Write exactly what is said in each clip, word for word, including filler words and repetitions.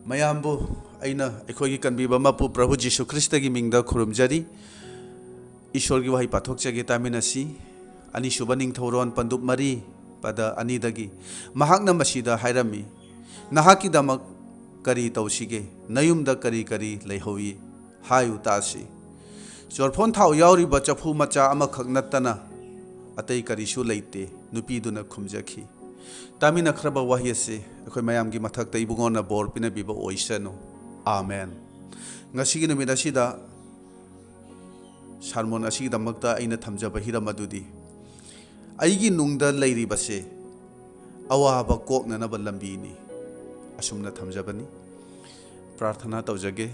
ꯃꯌꯥꯝꯕꯨ ꯑꯩꯅ ꯑꯩꯈꯣꯏꯒꯤ ꯀꯟꯕꯤꯕ ꯃꯄꯨ ꯄ꯭ꯔꯚꯨ ꯖꯤꯁꯨ ꯈ꯭ꯔꯤꯁꯇꯒꯤ ꯃꯤꯡꯗ ꯈꯨꯔꯨꯝꯖꯔꯤ꯫ ꯏꯁꯣꯔꯒꯤ ꯋꯥꯍꯩ ꯄꯥꯊꯣꯛꯆꯒꯦ, ꯇꯥꯃꯤꯟꯅꯁꯤ꯫ ꯑꯅꯤꯁꯨꯕ ꯅꯤꯡꯊꯧꯔꯣꯟ ꯄꯟꯗꯨꯞ ꯃꯔꯤ, ꯄꯗ ꯑꯅꯤꯗꯒꯤ, ꯃꯍꯥꯛꯅ ꯃꯁꯤꯗ ꯍꯥꯏꯔꯝꯃꯤ, "ꯅꯍꯥꯛꯀꯤꯗꯃꯛ ꯀꯔꯤ ꯇꯧꯁꯤꯒꯦ? ꯅꯌꯨꯝꯗ ꯀꯔꯤ ꯀꯔꯤ ꯂꯩꯍꯧꯏ? ꯍꯥꯏꯌꯨ ꯇꯥꯁꯤ꯫ ꯆꯣꯔꯐꯣꯟ ꯊꯥꯎ ꯌꯥꯎꯔꯤꯕ ꯆꯐꯨ ꯃꯆꯥ ꯑꯃꯈꯛ ꯅꯠꯇꯅ ꯑꯇꯩ ꯀꯔꯤꯁꯨ ꯂꯩꯇꯦ," ꯅꯨꯄꯤꯗꯨꯅ ꯈꯨꯝꯖꯈꯤ꯫ ꯇꯥꯃꯤꯟꯅꯈ꯭ꯔꯕ ꯋꯥꯍꯩ ꯑꯁꯤ ꯑꯩꯈꯣꯏ ꯃꯌꯥꯝꯒꯤ ꯃꯊꯛꯇ ꯏꯕꯨꯡꯉꯣꯅ ꯕꯣꯔ ꯄꯤꯅꯕꯤꯕ ꯑꯣꯏꯁꯅꯨ꯫ ꯑꯥꯃꯦꯟ꯫ ꯉꯁꯤꯒꯤ ꯅꯨꯃꯤꯠ ꯑꯁꯤꯗ ꯁꯥꯔꯃꯣꯟ ꯑꯁꯤꯒꯤꯗꯃꯛꯇ ꯑꯩꯅ ꯊꯝꯖꯕ ꯍꯤꯔꯝ ꯑꯗꯨꯗꯤ, "ꯑꯩꯒꯤ ꯅꯨꯡꯗ ꯂꯩꯔꯤꯕꯁꯦ ꯑꯋꯥꯕ ꯀꯣꯛꯅꯅꯕ ꯂꯝꯕꯤꯅꯤ", ꯑꯁꯨꯝꯅ ꯊꯝꯖꯕꯅꯤ꯫ ꯄ꯭ꯔꯥꯔꯊꯅꯥ ꯇꯧꯖꯒꯦ꯫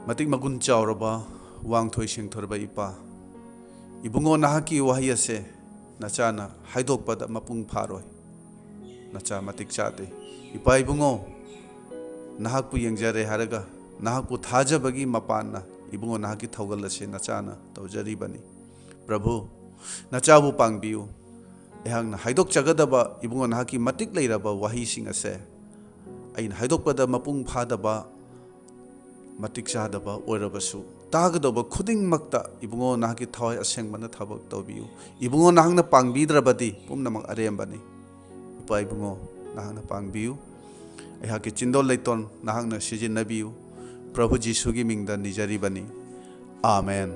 ꯃꯇꯤꯛ ꯃꯒꯨꯟ ꯆꯥꯎꯔꯕ, ꯋꯥꯡꯊꯣꯏ ꯁꯦꯡꯊꯣꯔꯕ ꯏꯄꯥ, ꯏꯕꯨꯡꯉꯣ, ꯅꯍꯥꯛꯀꯤ ꯋꯥꯍꯩ ꯑꯁꯦ ꯅꯆꯥꯅ ꯍꯥꯏꯗꯣꯛꯄꯗ ꯃꯄꯨꯡ ꯐꯥꯔꯣꯏ꯫ ꯅꯆꯥ ꯃꯇꯤꯛ ꯆꯥꯗꯦ꯫ ꯏꯄꯥ ꯏꯕꯨꯡꯉꯣ, ꯅꯍꯥꯛꯄꯨ ꯌꯦꯡꯖꯔꯦ ꯍꯥꯏꯔꯒ ꯅꯍꯥꯛꯄꯨ ꯊꯥꯖꯕꯒꯤ ꯃꯄꯥꯟꯅ, ꯏꯕꯨꯡꯉꯣ, ꯅꯍꯥꯛꯀꯤ ꯊꯧꯒꯜ ꯑꯁꯦ ꯅꯆꯥꯅ ꯇꯧꯖꯔꯤꯕꯅꯤ꯫ ꯄ꯭ꯔꯚꯨ, ꯅꯆꯥꯕꯨ ꯄꯥꯡꯕꯤꯌꯨ꯫ ꯑꯩꯍꯥꯛꯅ ꯍꯥꯏꯗꯣꯛꯆꯒꯗꯕ, ꯏꯕꯨꯡꯉꯣ, ꯅꯍꯥꯛꯀꯤ ꯃꯇꯤꯛ ꯂꯩꯔꯕ ꯋꯥꯍꯩꯁꯤꯡ ꯑꯁꯦ ꯑꯩꯅ ꯍꯥꯏꯗꯣꯛꯄꯗ ꯃꯄꯨꯡ ꯐꯥꯗꯕ, ꯃꯇꯤꯛ ꯆꯥꯗꯕ ꯑꯣꯏꯔꯕꯁꯨ, ꯇꯥꯒꯗꯧꯕ ꯈꯨꯗꯤꯡꯃꯛꯇ, ꯏꯕꯨꯡꯉꯣ, ꯅꯍꯥꯛꯀꯤ ꯊꯋꯥꯏ ꯑꯁꯦꯡꯕꯅ ꯊꯕꯛ ꯇꯧꯕꯤꯌꯨ꯫ ꯏꯕꯨꯡꯉꯣ, ꯅꯍꯥꯛꯅ ꯄꯥꯡꯕꯤꯗ꯭ꯔꯕꯗꯤ ꯄꯨꯝꯅꯃꯛ ꯑꯔꯦꯝꯕꯅꯤ꯫ ꯏꯄꯥ ꯏꯕꯨꯡꯉꯣ, ꯅꯍꯥꯛꯅ ꯄꯥꯡꯕꯤꯌꯨ꯫ ꯑꯩꯍꯥꯛꯀꯤ ꯆꯤꯟꯗꯣꯜ ꯂꯩꯇꯣꯟ ꯅꯍꯥꯛꯅ ꯁꯤꯖꯤꯟꯅꯕꯤꯌꯨ꯫ ꯄ꯭ꯔꯚꯨ ꯖꯤꯁꯨꯒꯤ ꯃꯤꯡꯗ ꯅꯤꯖꯔꯤꯕꯅꯤ꯫ ꯑꯥꯃꯦꯟ꯫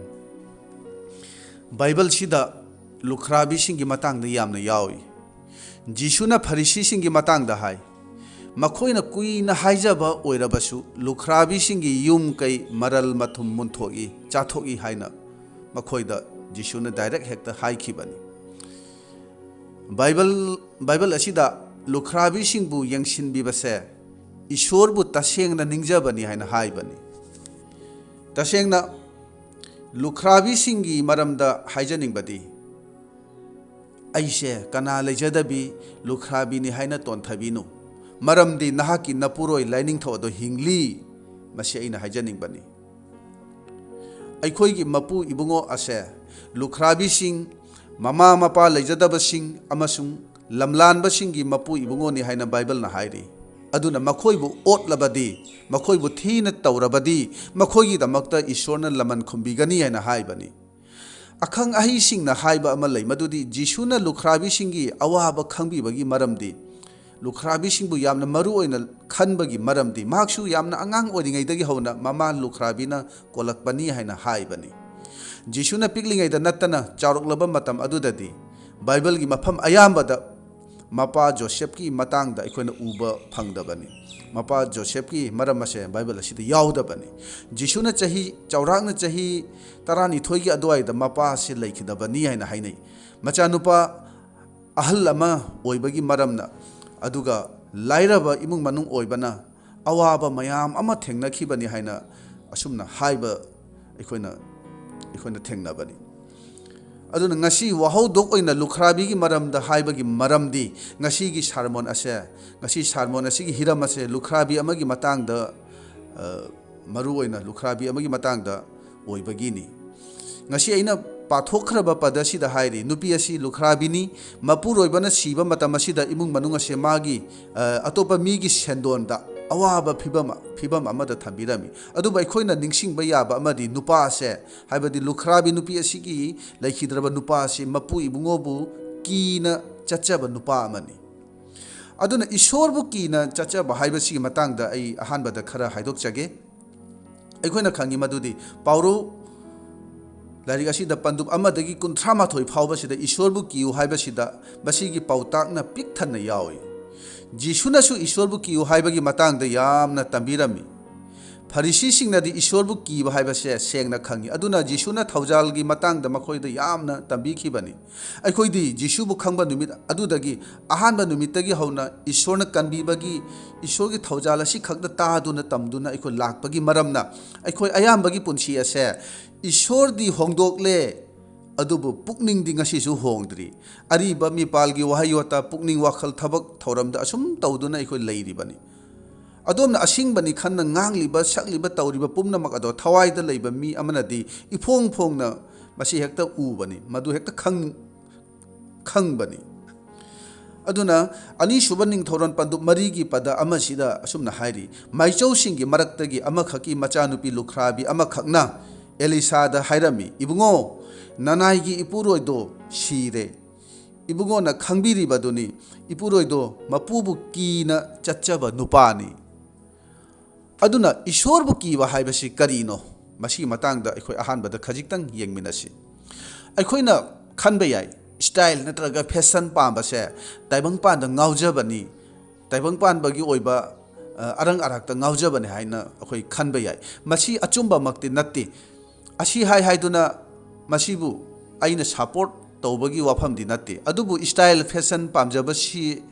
ꯕꯥꯏꯕꯜꯁꯤꯗ ꯂꯨꯈ꯭ꯔꯥꯕꯤꯁꯤꯡꯒꯤ ꯃꯇꯥꯡꯗ ꯌꯥꯝꯅ ꯌꯥꯎꯏ꯫ ꯖꯤꯁꯨꯅ ꯐꯔꯤꯁꯤꯁꯤꯡꯒꯤ ꯃꯇꯥꯡꯗ ꯍꯥꯏ, "ꯃꯈꯣꯏꯅ ꯀꯨꯏꯅ ꯍꯥꯏꯖꯕ ꯑꯣꯏꯔꯕꯁꯨ, ꯂꯨꯈ꯭ꯔꯥꯕꯤꯁꯤꯡꯒꯤ ꯌꯨꯝ ꯀꯩ ꯃꯔꯜ ꯃꯊꯨꯝ ꯃꯨꯟꯊꯣꯛꯏ, ꯆꯥꯊꯣꯛꯏ" ꯍꯥꯏꯅ ꯃꯈꯣꯏꯗ ꯖꯤꯁꯨꯅ ꯗꯥꯏꯔꯦꯛ ꯍꯦꯛꯇ ꯍꯥꯏꯈꯤꯕꯅꯤ꯫ ꯕꯥꯏꯕꯜ, ꯕꯥꯏꯕꯜ ꯑꯁꯤꯗ ꯂꯨꯈ꯭ꯔꯥꯕꯤꯁꯤꯡꯕꯨ ꯌꯦꯡꯁꯤꯟꯕꯤꯕꯁꯦ ꯏꯁꯣꯔꯕꯨ ꯇꯁꯦꯡꯅ ꯅꯤꯡꯖꯕꯅꯤ ꯍꯥꯏꯅ ꯍꯥꯏꯕꯅꯤ꯫ ꯇꯁꯦꯡꯅ, ꯂꯨꯈ꯭ꯔꯥꯕꯤꯁꯤꯡꯒꯤ ꯃꯔꯝꯗ ꯍꯥꯏꯖꯅꯤꯡꯕꯗꯤ, "ꯑꯩꯁꯦ ꯀꯅꯥ ꯂꯩꯖꯗꯕꯤ ꯂꯨꯈ꯭ꯔꯥꯕꯤꯅꯤ ꯍꯥꯏꯅ ꯇꯣꯟꯊꯕꯤꯅꯨ, ꯃꯔꯝꯗꯤ ꯅꯍꯥꯛꯀꯤ ꯅꯄꯨꯔꯣꯏ ꯂꯥꯏꯅꯤꯡꯊꯧ ꯑꯗꯨ ꯍꯤꯡꯂꯤ", ꯃꯁꯤ ꯑꯩꯅ ꯍꯥꯏꯖꯅꯤꯡꯕꯅꯤ꯫ ꯑꯩꯈꯣꯏꯒꯤ ꯃꯄꯨ ꯏꯕꯨꯡꯉꯣ ꯑꯁꯦ ꯂꯨꯈ꯭ꯔꯥꯕꯤꯁꯤꯡ, ꯃꯃꯥ ꯃꯄꯥ ꯂꯩꯖꯗꯕꯁꯤꯡ ꯑꯃꯁꯨꯡ ꯂꯝꯂꯥꯟꯕꯁꯤꯡꯒꯤ ꯃꯄꯨ ꯏꯕꯨꯡꯉꯣꯅꯤ ꯍꯥꯏꯅ ꯕꯥꯏꯕꯜꯅ ꯍꯥꯏꯔꯤ꯫ ꯑꯗꯨꯅ ꯃꯈꯣꯏꯕꯨ ꯑꯣꯠꯂꯕꯗꯤ, ꯃꯈꯣꯏꯕꯨ ꯊꯤꯅ ꯇꯧꯔꯕꯗꯤ, ꯃꯈꯣꯏꯒꯤꯗꯃꯛꯇ ꯏꯁꯣꯔꯅ ꯂꯃꯟ ꯈꯨꯝꯕꯤꯒꯅꯤ ꯍꯥꯏꯅ ꯍꯥꯏꯕꯅꯤ꯫ ꯑꯈꯪ ꯑꯍꯩꯁꯤꯡꯅ ꯍꯥꯏꯕ ꯑꯃ ꯂꯩ, ꯃꯗꯨꯗꯤ ꯖꯤꯁꯨꯅ ꯂꯨꯈ꯭ꯔꯥꯕꯤꯁꯤꯡꯒꯤ ꯑꯋꯥꯕ ꯈꯪꯕꯤꯕꯒꯤ ꯃꯔꯝꯗꯤ, ꯂꯨꯈ꯭ꯔꯥꯕꯤꯁꯤꯡꯕꯨ ꯌꯥꯝꯅ ꯃꯔꯨ ꯑꯣꯏꯅ ꯈꯟꯕꯒꯤ ꯃꯔꯝꯗꯤ, ꯃꯍꯥꯛꯁꯨ ꯌꯥꯝꯅ ꯑꯉꯥꯡ ꯑꯣꯏꯔꯤꯉꯩꯗꯒꯤ ꯍꯧꯅ ꯃꯃꯥ ꯂꯨꯈ꯭ꯔꯥꯕꯤꯅ ꯀꯣꯜꯂꯛꯄꯅꯤ ꯍꯥꯏꯅ ꯍꯥꯏꯕꯅꯤ꯫ ꯖꯤꯁꯨꯅ ꯄꯤꯛꯂꯤꯉꯩꯗ ꯅꯠꯇꯅ ꯆꯥꯎꯔꯛꯂꯕ ꯃꯇꯝ ꯑꯗꯨꯗꯗꯤ ꯕꯥꯏꯕꯜꯒꯤ ꯃꯐꯝ ꯑꯌꯥꯝꯕꯗ ꯃꯄꯥ ꯖꯣꯁꯦꯞꯀꯤ ꯃꯇꯥꯡꯗ ꯑꯩꯈꯣꯏꯅ ꯎꯕ ꯐꯪꯗꯕꯅꯤ꯫ ꯃꯄꯥ ꯖꯣꯁꯦꯞꯀꯤ ꯃꯔꯝ ꯑꯁꯦ ꯕꯥꯏꯕꯜ ꯑꯁꯤꯗ ꯌꯥꯎꯗꯕꯅꯤ꯫ ꯖꯤꯁꯨꯅ ꯆꯍꯤ, ꯆꯥꯎꯔꯥꯛꯅ ꯆꯍꯤ ꯇꯔꯥꯅꯤꯊꯣꯏꯒꯤ ꯑꯗꯨꯋꯥꯏꯗ ꯃꯄꯥ ꯑꯁꯤ ꯂꯩꯈꯤꯗꯕꯅꯤ ꯍꯥꯏꯅ ꯍꯥꯏꯅꯩ꯫ ꯃꯆꯥꯅꯨꯄꯥ ꯑꯍꯜ ꯑꯃ ꯑꯣꯏꯕꯒꯤ ꯃꯔꯝꯅ, ꯑꯗꯨꯒ ꯂꯥꯏꯔꯕ ꯏꯃꯨꯡ ꯃꯅꯨꯡ ꯑꯣꯏꯕꯅ ꯑꯋꯥꯕ ꯃꯌꯥꯝ ꯑꯃ ꯊꯦꯡꯅꯈꯤꯕꯅꯤ ꯍꯥꯏꯅ ꯑꯁꯨꯝꯅ ꯍꯥꯏꯕ ꯑꯩꯈꯣꯏꯅ, ꯑꯩꯈꯣꯏꯅ ꯊꯦꯡꯅꯕꯅꯤ꯫ ꯑꯗꯨꯅ ꯉꯁꯤ ꯋꯥꯍꯧꯗꯣꯛ ꯑꯣꯏꯅ ꯂꯨꯈ꯭ꯔꯥꯕꯤꯒꯤ ꯃꯔꯝꯗ ꯍꯥꯏꯕꯒꯤ ꯃꯔꯝꯗꯤ, ꯉꯁꯤꯒꯤ ꯁꯥꯔꯃꯣꯟ ꯑꯁꯦ, ꯉꯁꯤ ꯁꯥꯔꯃꯣꯟ ꯑꯁꯤꯒꯤ ꯍꯤꯔꯝ ꯑꯁꯦ ꯂꯨꯈ꯭ꯔꯥꯕꯤ ꯑꯃꯒꯤ ꯃꯇꯥꯡꯗ, ꯑ, ꯃꯔꯨ ꯑꯣꯏꯅ ꯂꯨꯈ꯭ꯔꯥꯕꯤ ꯑꯃꯒꯤ ꯃꯇꯥꯡꯗ ꯑꯣꯏꯕꯒꯤꯅꯤ꯫ ꯉꯁꯤ ꯑꯩꯅ ꯄꯥꯊꯣꯛꯈ꯭ꯔꯕ ꯄꯗ ꯑꯁꯤꯗ ꯍꯥꯏꯔꯤ, ꯅꯨꯄꯤ ꯑꯁꯤ ꯂꯨꯈ꯭ꯔꯥꯕꯤꯅꯤ꯫ ꯃꯄꯨꯔꯣꯏꯕꯅ ꯁꯤꯕ ꯃꯇꯝ ꯑꯁꯤꯗ ꯏꯃꯨꯡ ꯃꯅꯨꯡ ꯑꯁꯦ ꯃꯥꯒꯤ, ꯑ, ꯑꯇꯣꯞꯄ ꯃꯤꯒꯤ ꯁꯦꯟꯗꯣꯟꯗ ꯑꯋꯥꯕ ꯐꯤꯕꯝ, ꯐꯤꯕꯝ ꯑꯃꯗ ꯊꯝꯕꯤꯔꯝꯃꯤ꯫ ꯑꯗꯨꯕꯨ ꯑꯩꯈꯣꯏꯅ ꯅꯤꯡꯁꯤꯡꯕ ꯌꯥꯕ ꯑꯃꯗꯤ, ꯅꯨꯄꯥ ꯑꯁꯦ, ꯍꯥꯏꯕꯗꯤ ꯂꯨꯈ꯭ꯔꯥꯕꯤ ꯅꯨꯄꯤ ꯑꯁꯤꯒꯤ ꯂꯩꯈꯤꯗ꯭ꯔꯕ ꯅꯨꯄꯥ ꯑꯁꯤ ꯃꯄꯨ ꯏꯕꯨꯡꯉꯣꯕꯨ ꯀꯤꯅ ꯆꯠꯆꯕ ꯅꯨꯄꯥ ꯑꯃꯅꯤ꯫ ꯑꯗꯨꯅ ꯏꯁꯣꯔꯕꯨ ꯀꯤꯅ ꯆꯠꯆꯕ ꯍꯥꯏꯕꯁꯤꯒꯤ ꯃꯇꯥꯡꯗ ꯑꯩ ꯑꯍꯥꯟꯕꯗ ꯈꯔ ꯍꯥꯏꯗꯣꯛꯆꯒꯦ꯫ ꯑꯩꯈꯣꯏꯅ ꯈꯪꯉꯤ ꯃꯗꯨꯗꯤ ꯄꯥꯎꯔꯧ ꯂꯥꯏꯔꯤꯛ ꯑꯁꯤꯗ ꯄꯟꯗꯨꯞ ꯑꯃꯗꯒꯤ ꯀꯨꯟꯊ꯭ꯔꯥ ꯃꯥꯊꯣꯏ ꯐꯥꯎꯕꯁꯤꯗ ꯏꯁꯣꯔꯕꯨ ꯀꯤꯌꯨ ꯍꯥꯏꯕꯁꯤꯗ ꯃꯁꯤꯒꯤ ꯄꯥꯎꯇꯥꯛꯅ ꯄꯤꯛ ꯊꯟꯅ ꯌꯥꯎꯏ꯫ ꯖꯤꯁꯨꯅꯁꯨ ꯏꯁꯣꯔꯕꯨ ꯀꯤꯌꯨ ꯍꯥꯏꯕꯒꯤ ꯃꯇꯥꯡꯗ ꯌꯥꯝꯅ ꯇꯝꯕꯤꯔꯝꯃꯤ꯫ ꯐꯔꯤꯁꯤꯁꯤꯡꯅꯗꯤ ꯏꯁꯣꯔꯕꯨ ꯀꯤꯕ ꯍꯥꯏꯕꯁꯦ ꯁꯦꯡꯅ ꯈꯪꯉꯤ꯫ ꯑꯗꯨꯅ ꯖꯤꯁꯨꯅ ꯊꯧꯖꯥꯜꯒꯤ ꯃꯇꯥꯡꯗ ꯃꯈꯣꯏꯗ ꯌꯥꯝꯅ ꯇꯝꯕꯤꯈꯤꯕꯅꯤ꯫ ꯑꯩꯈꯣꯏꯗꯤ ꯖꯤꯁꯨꯕꯨ ꯈꯪꯕ ꯅꯨꯃꯤꯠ ꯑꯗꯨꯗꯒꯤ, ꯑꯍꯥꯟꯕ ꯅꯨꯃꯤꯠꯇꯒꯤ ꯍꯧꯅ ꯏꯁꯣꯔꯅ ꯀꯟꯕꯤꯕꯒꯤ, ꯏꯁꯣꯔꯒꯤ ꯊꯧꯖꯥꯜ ꯑꯁꯤ ꯈꯛꯇ ꯇꯥꯗꯨꯅ ꯇꯝꯗꯨꯅ ꯑꯩꯈꯣꯏ ꯂꯥꯛꯄꯒꯤ ꯃꯔꯝꯅ, ꯑꯩꯈꯣꯏ ꯑꯌꯥꯝꯕꯒꯤ ꯄꯨꯟꯁꯤ ꯑꯁꯦ ꯏꯁꯣꯔꯗꯤ ꯍꯣꯡꯗꯣꯛꯂꯦ, ꯑꯗꯨꯕꯨ ꯄꯨꯛꯅꯤꯡꯗꯤ ꯉꯁꯤꯁꯨ ꯍꯣꯡꯗ꯭ꯔꯤ꯫ ꯑꯔꯤꯕ ꯃꯤꯄꯥꯜꯒꯤ ꯋꯥꯍꯩ ꯋꯥꯇꯥ, ꯄꯨꯛꯅꯤꯡ ꯋꯥꯈꯜ, ꯊꯕꯛ ꯊꯧꯔꯝꯗ ꯑꯁꯨꯝ ꯇꯧꯗꯨꯅ ꯑꯩꯈꯣꯏ ꯂꯩꯔꯤꯕꯅꯤ꯫ ꯑꯗꯣꯝꯅ ꯑꯁꯤꯡꯕꯅꯤ ꯈꯟꯅ ꯉꯥꯡꯂꯤꯕ, ꯁꯛꯂꯤꯕ, ꯇꯧꯔꯤꯕ ꯄꯨꯝꯅꯃꯛ ꯑꯗꯣ ꯊꯋꯥꯏꯗ ꯂꯩꯕ ꯃꯤ ꯑꯃꯅꯗꯤ ꯏꯐꯣꯡ ꯐꯣꯡꯅ ꯃꯁꯤ ꯍꯦꯛꯇ ꯎꯕꯅꯤ, ꯃꯗꯨ ꯍꯦꯛꯇ ꯈꯪ-, ꯈꯪꯕꯅꯤ꯫ ꯑꯗꯨꯅ ꯑꯅꯤꯁꯨꯕ ꯅꯤꯡꯊꯧꯔꯣꯟ ꯄꯟꯗꯨꯞ ꯃꯔꯤꯒꯤ ꯄꯗ ꯑꯃꯁꯤꯗ ꯑꯁꯨꯝꯅ ꯍꯥꯏꯔꯤ, ꯃꯥꯏꯆꯧꯁꯤꯡꯒꯤ ꯃꯔꯛꯇꯒꯤ ꯑꯃꯈꯛꯀꯤ ꯃꯆꯥꯅꯨꯄꯤ ꯂꯨꯈ꯭ꯔꯥꯕꯤ ꯑꯃꯈꯛꯅ ꯑꯦꯂꯤꯁꯥꯗ ꯍꯥꯏꯔꯝꯃꯤ, "ꯏꯕꯨꯡꯉꯣ, ꯅꯅꯥꯏꯒꯤ ꯏꯄꯨꯔꯣꯏꯗꯣ ꯁꯤꯔꯦ꯫ ꯏꯕꯨꯡꯉꯣꯅ ꯈꯪꯕꯤꯔꯤꯕꯗꯨꯅꯤ, ꯏꯄꯨꯔꯣꯏꯗꯣ ꯃꯄꯨꯕꯨ ꯀꯤꯅ ꯆꯠꯆꯕ ꯅꯨꯄꯥꯅꯤ"꯫ ꯑꯗꯨꯅ ꯏꯁꯣꯔꯕꯨ ꯀꯤꯕ ꯍꯥꯏꯕꯁꯤ ꯀꯔꯤꯅꯣ? ꯃꯁꯤꯒꯤ ꯃꯇꯥꯡꯗ ꯑꯩꯈꯣꯏ ꯑꯍꯥꯟꯕꯗ ꯈꯖꯤꯛꯇꯪ ꯌꯦꯡꯃꯤꯟꯅꯁꯤ꯫ ꯑꯩꯈꯣꯏꯅ ꯈꯟꯕ ꯌꯥꯏ, ꯁ꯭ꯇꯥꯏꯜ ꯅꯠꯇ꯭ꯔꯒ ꯐꯦꯁꯟ ꯄꯥꯝꯕꯁꯦ ꯇꯥꯏꯕꯪꯄꯥꯟꯗ ꯉꯥꯎꯖꯕꯅꯤ, ꯇꯥꯏꯕꯪꯄꯥꯟꯕꯒꯤ ꯑꯣꯏꯕ, ꯑ, ꯑꯔꯪ ꯑꯔꯥꯛꯇ ꯉꯥꯎꯖꯕꯅꯤ ꯍꯥꯏꯅ ꯑꯩꯈꯣꯏ ꯈꯟꯕ ꯌꯥꯏ꯫ ꯃꯁꯤ ꯑꯆꯨꯝꯕꯃꯛꯇꯤ ꯅꯠꯇꯦ꯫ ꯑꯁꯤ ꯍꯥꯏ ꯍꯥꯏꯗꯨꯅ ꯃꯁꯤꯕꯨ ꯑꯩꯅ ꯁꯄꯣꯔꯠ ꯇꯧꯕꯒꯤ ꯋꯥꯐꯝꯗꯤ ꯅꯠꯇꯦ꯫ ꯑꯗꯨꯕꯨ ꯁ꯭ꯇꯥꯏꯜ ꯐꯦꯁꯟ ꯄꯥꯝꯖꯕꯁꯤ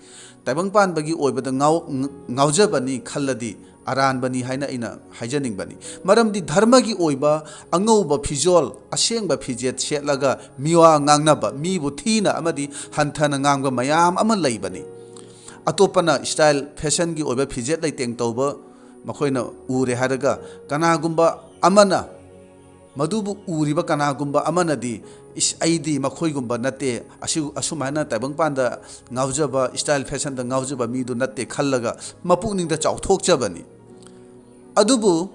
ꯇꯥꯏꯕꯪꯄꯥꯟꯕꯒꯤ ꯑꯣꯏꯕꯗ ꯉꯥꯎ-, ꯉꯥꯎꯖꯕꯅꯤ ꯈꯜꯂꯗꯤ ꯑꯔꯥꯟꯕꯅꯤ ꯍꯥꯏꯅ ꯑꯩꯅ ꯍꯥꯏꯖꯅꯤꯡꯕꯅꯤ꯫ ꯃꯔꯝꯗꯤ ꯙꯔꯃꯒꯤ ꯑꯣꯏꯕ ꯑꯉꯧꯕ ꯐꯤꯖꯣꯜ, ꯑꯁꯦꯡꯕ ꯐꯤꯖꯦꯠ ꯁꯦꯠꯂꯒ ꯃꯤꯋꯥ ꯉꯥꯡꯅꯕ, ꯃꯤꯕꯨ ꯊꯤꯅ ꯑꯃꯗꯤ ꯍꯟꯊꯅ ꯉꯥꯡꯕ ꯃꯌꯥꯝ ꯑꯃ ꯂꯩꯕꯅꯤ꯫ ꯑꯇꯣꯞꯄꯅ ꯁ꯭ꯇꯥꯏꯜ ꯐꯦꯁꯟꯒꯤ ꯑꯣꯏꯕ ꯐꯤꯖꯦꯠ ꯂꯩꯇꯦꯡ ꯇꯧꯕ ꯃꯈꯣꯏꯅ ꯎꯔꯦ ꯍꯥꯏꯔꯒ ꯀꯅꯥꯒꯨꯝꯕ ꯑꯃꯅ, ꯃꯗꯨꯕꯨ ꯎꯔꯤꯕ ꯀꯅꯥꯒꯨꯝꯕ ꯑꯃꯅꯗꯤ, "ꯏꯁ, ꯑꯩꯗꯤ ꯃꯈꯣꯏꯒꯨꯝꯕ ꯅꯠꯇꯦ, ꯑꯁꯤ-, ꯑꯁꯨꯃꯥꯏꯅ ꯇꯥꯏꯕꯪꯄꯥꯟꯗ ꯉꯥꯎꯖꯕ, ꯁ꯭ꯇꯥꯏꯜ ꯐꯦꯁꯟꯗ ꯉꯥꯎꯖꯕ ꯃꯤꯗꯨ ꯅꯠꯇꯦ" ꯈꯜꯂꯒ ꯃꯄꯨꯛꯅꯤꯡꯗ ꯆꯥꯎꯊꯣꯛꯆꯕꯅꯤ꯫ ꯑꯗꯨꯕꯨ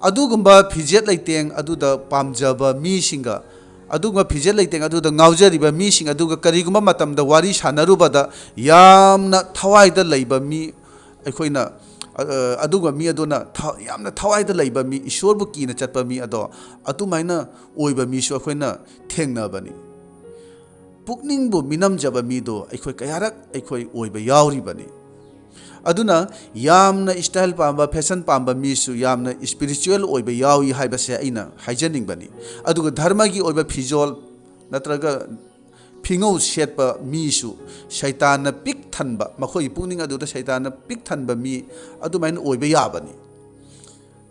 ꯑꯗꯨꯒꯨꯝꯕ ꯐꯤꯖꯦꯠ ꯂꯩꯇꯦꯡ ꯑꯗꯨꯗ ꯄꯥꯝꯖꯕ ꯃꯤꯁꯤꯡꯒ, ꯑꯗꯨꯒꯨꯝꯕ ꯐꯤꯖꯦꯠ ꯂꯩꯇꯦꯡ ꯑꯗꯨꯗ ꯉꯥꯎꯖꯔꯤꯕ ꯃꯤꯁꯤꯡ ꯑꯗꯨꯒ ꯀꯔꯤꯒꯨꯝꯕ ꯃꯇꯝꯗ ꯋꯥꯔꯤ ꯁꯥꯟꯅꯔꯨꯕꯗ ꯌꯥꯝꯅ ꯊꯋꯥꯏꯗ ꯂꯩꯕ ꯃꯤ, ꯑꯩꯈꯣꯏꯅ, ꯑ, ꯑꯗꯨꯒ ꯃꯤ ꯑꯗꯨꯅ ꯊ-, ꯌꯥꯝꯅ ꯊꯋꯥꯏꯗ ꯂꯩꯕ ꯃꯤ, ꯏꯁꯣꯔꯕꯨ ꯀꯤꯅ ꯆꯠꯄ ꯃꯤ ꯑꯗꯣ, ꯑꯗꯨꯃꯥꯏꯅ ꯑꯣꯏꯕ ꯃꯤꯁꯨ ꯑꯩꯈꯣꯏꯅ ꯊꯦꯡꯅꯕꯅꯤ꯫ ꯄꯨꯛꯅꯤꯡꯕꯨ ꯃꯤꯅꯝꯖꯕ ꯃꯤꯗꯣ ꯑꯩꯈꯣꯏ ꯀꯌꯥꯔꯛ ꯑꯩꯈꯣꯏ ꯑꯣꯏꯕ ꯌꯥꯎꯔꯤꯕꯅꯤ꯫ ꯑꯗꯨꯅ ꯌꯥꯝꯅ ꯁ꯭ꯇꯥꯏꯜ ꯄꯥꯝꯕ, ꯐꯦꯁꯟ ꯄꯥꯝꯕ ꯃꯤꯁꯨ ꯌꯥꯝꯅ ꯁ꯭ꯄꯤꯔꯤꯆꯨꯋꯦꯜ ꯑꯣꯏꯕ ꯌꯥꯎꯏ ꯍꯥꯏꯕꯁꯦ ꯑꯩꯅ ꯍꯥꯏꯖꯅꯤꯡꯕꯅꯤ꯫ ꯑꯗꯨꯒ ꯙꯔꯃꯒꯤ ꯑꯣꯏꯕ ꯐꯤꯖꯣꯜ ꯅꯠꯇ꯭ꯔꯒ ꯐꯤꯉꯧ ꯁꯦꯠꯄ ꯃꯤꯁꯨ ꯁꯩꯇꯥꯟꯅ ꯄꯤꯛ ꯊꯟꯕ, ꯃꯈꯣꯏꯒꯤ ꯄꯨꯛꯅꯤꯡ ꯑꯗꯨꯗ ꯁꯩꯇꯥꯟꯅ ꯄꯤꯛ ꯊꯟꯕ ꯃꯤ ꯑꯗꯨꯃꯥꯏꯅ ꯑꯣꯏꯕ ꯌꯥꯕꯅꯤ꯫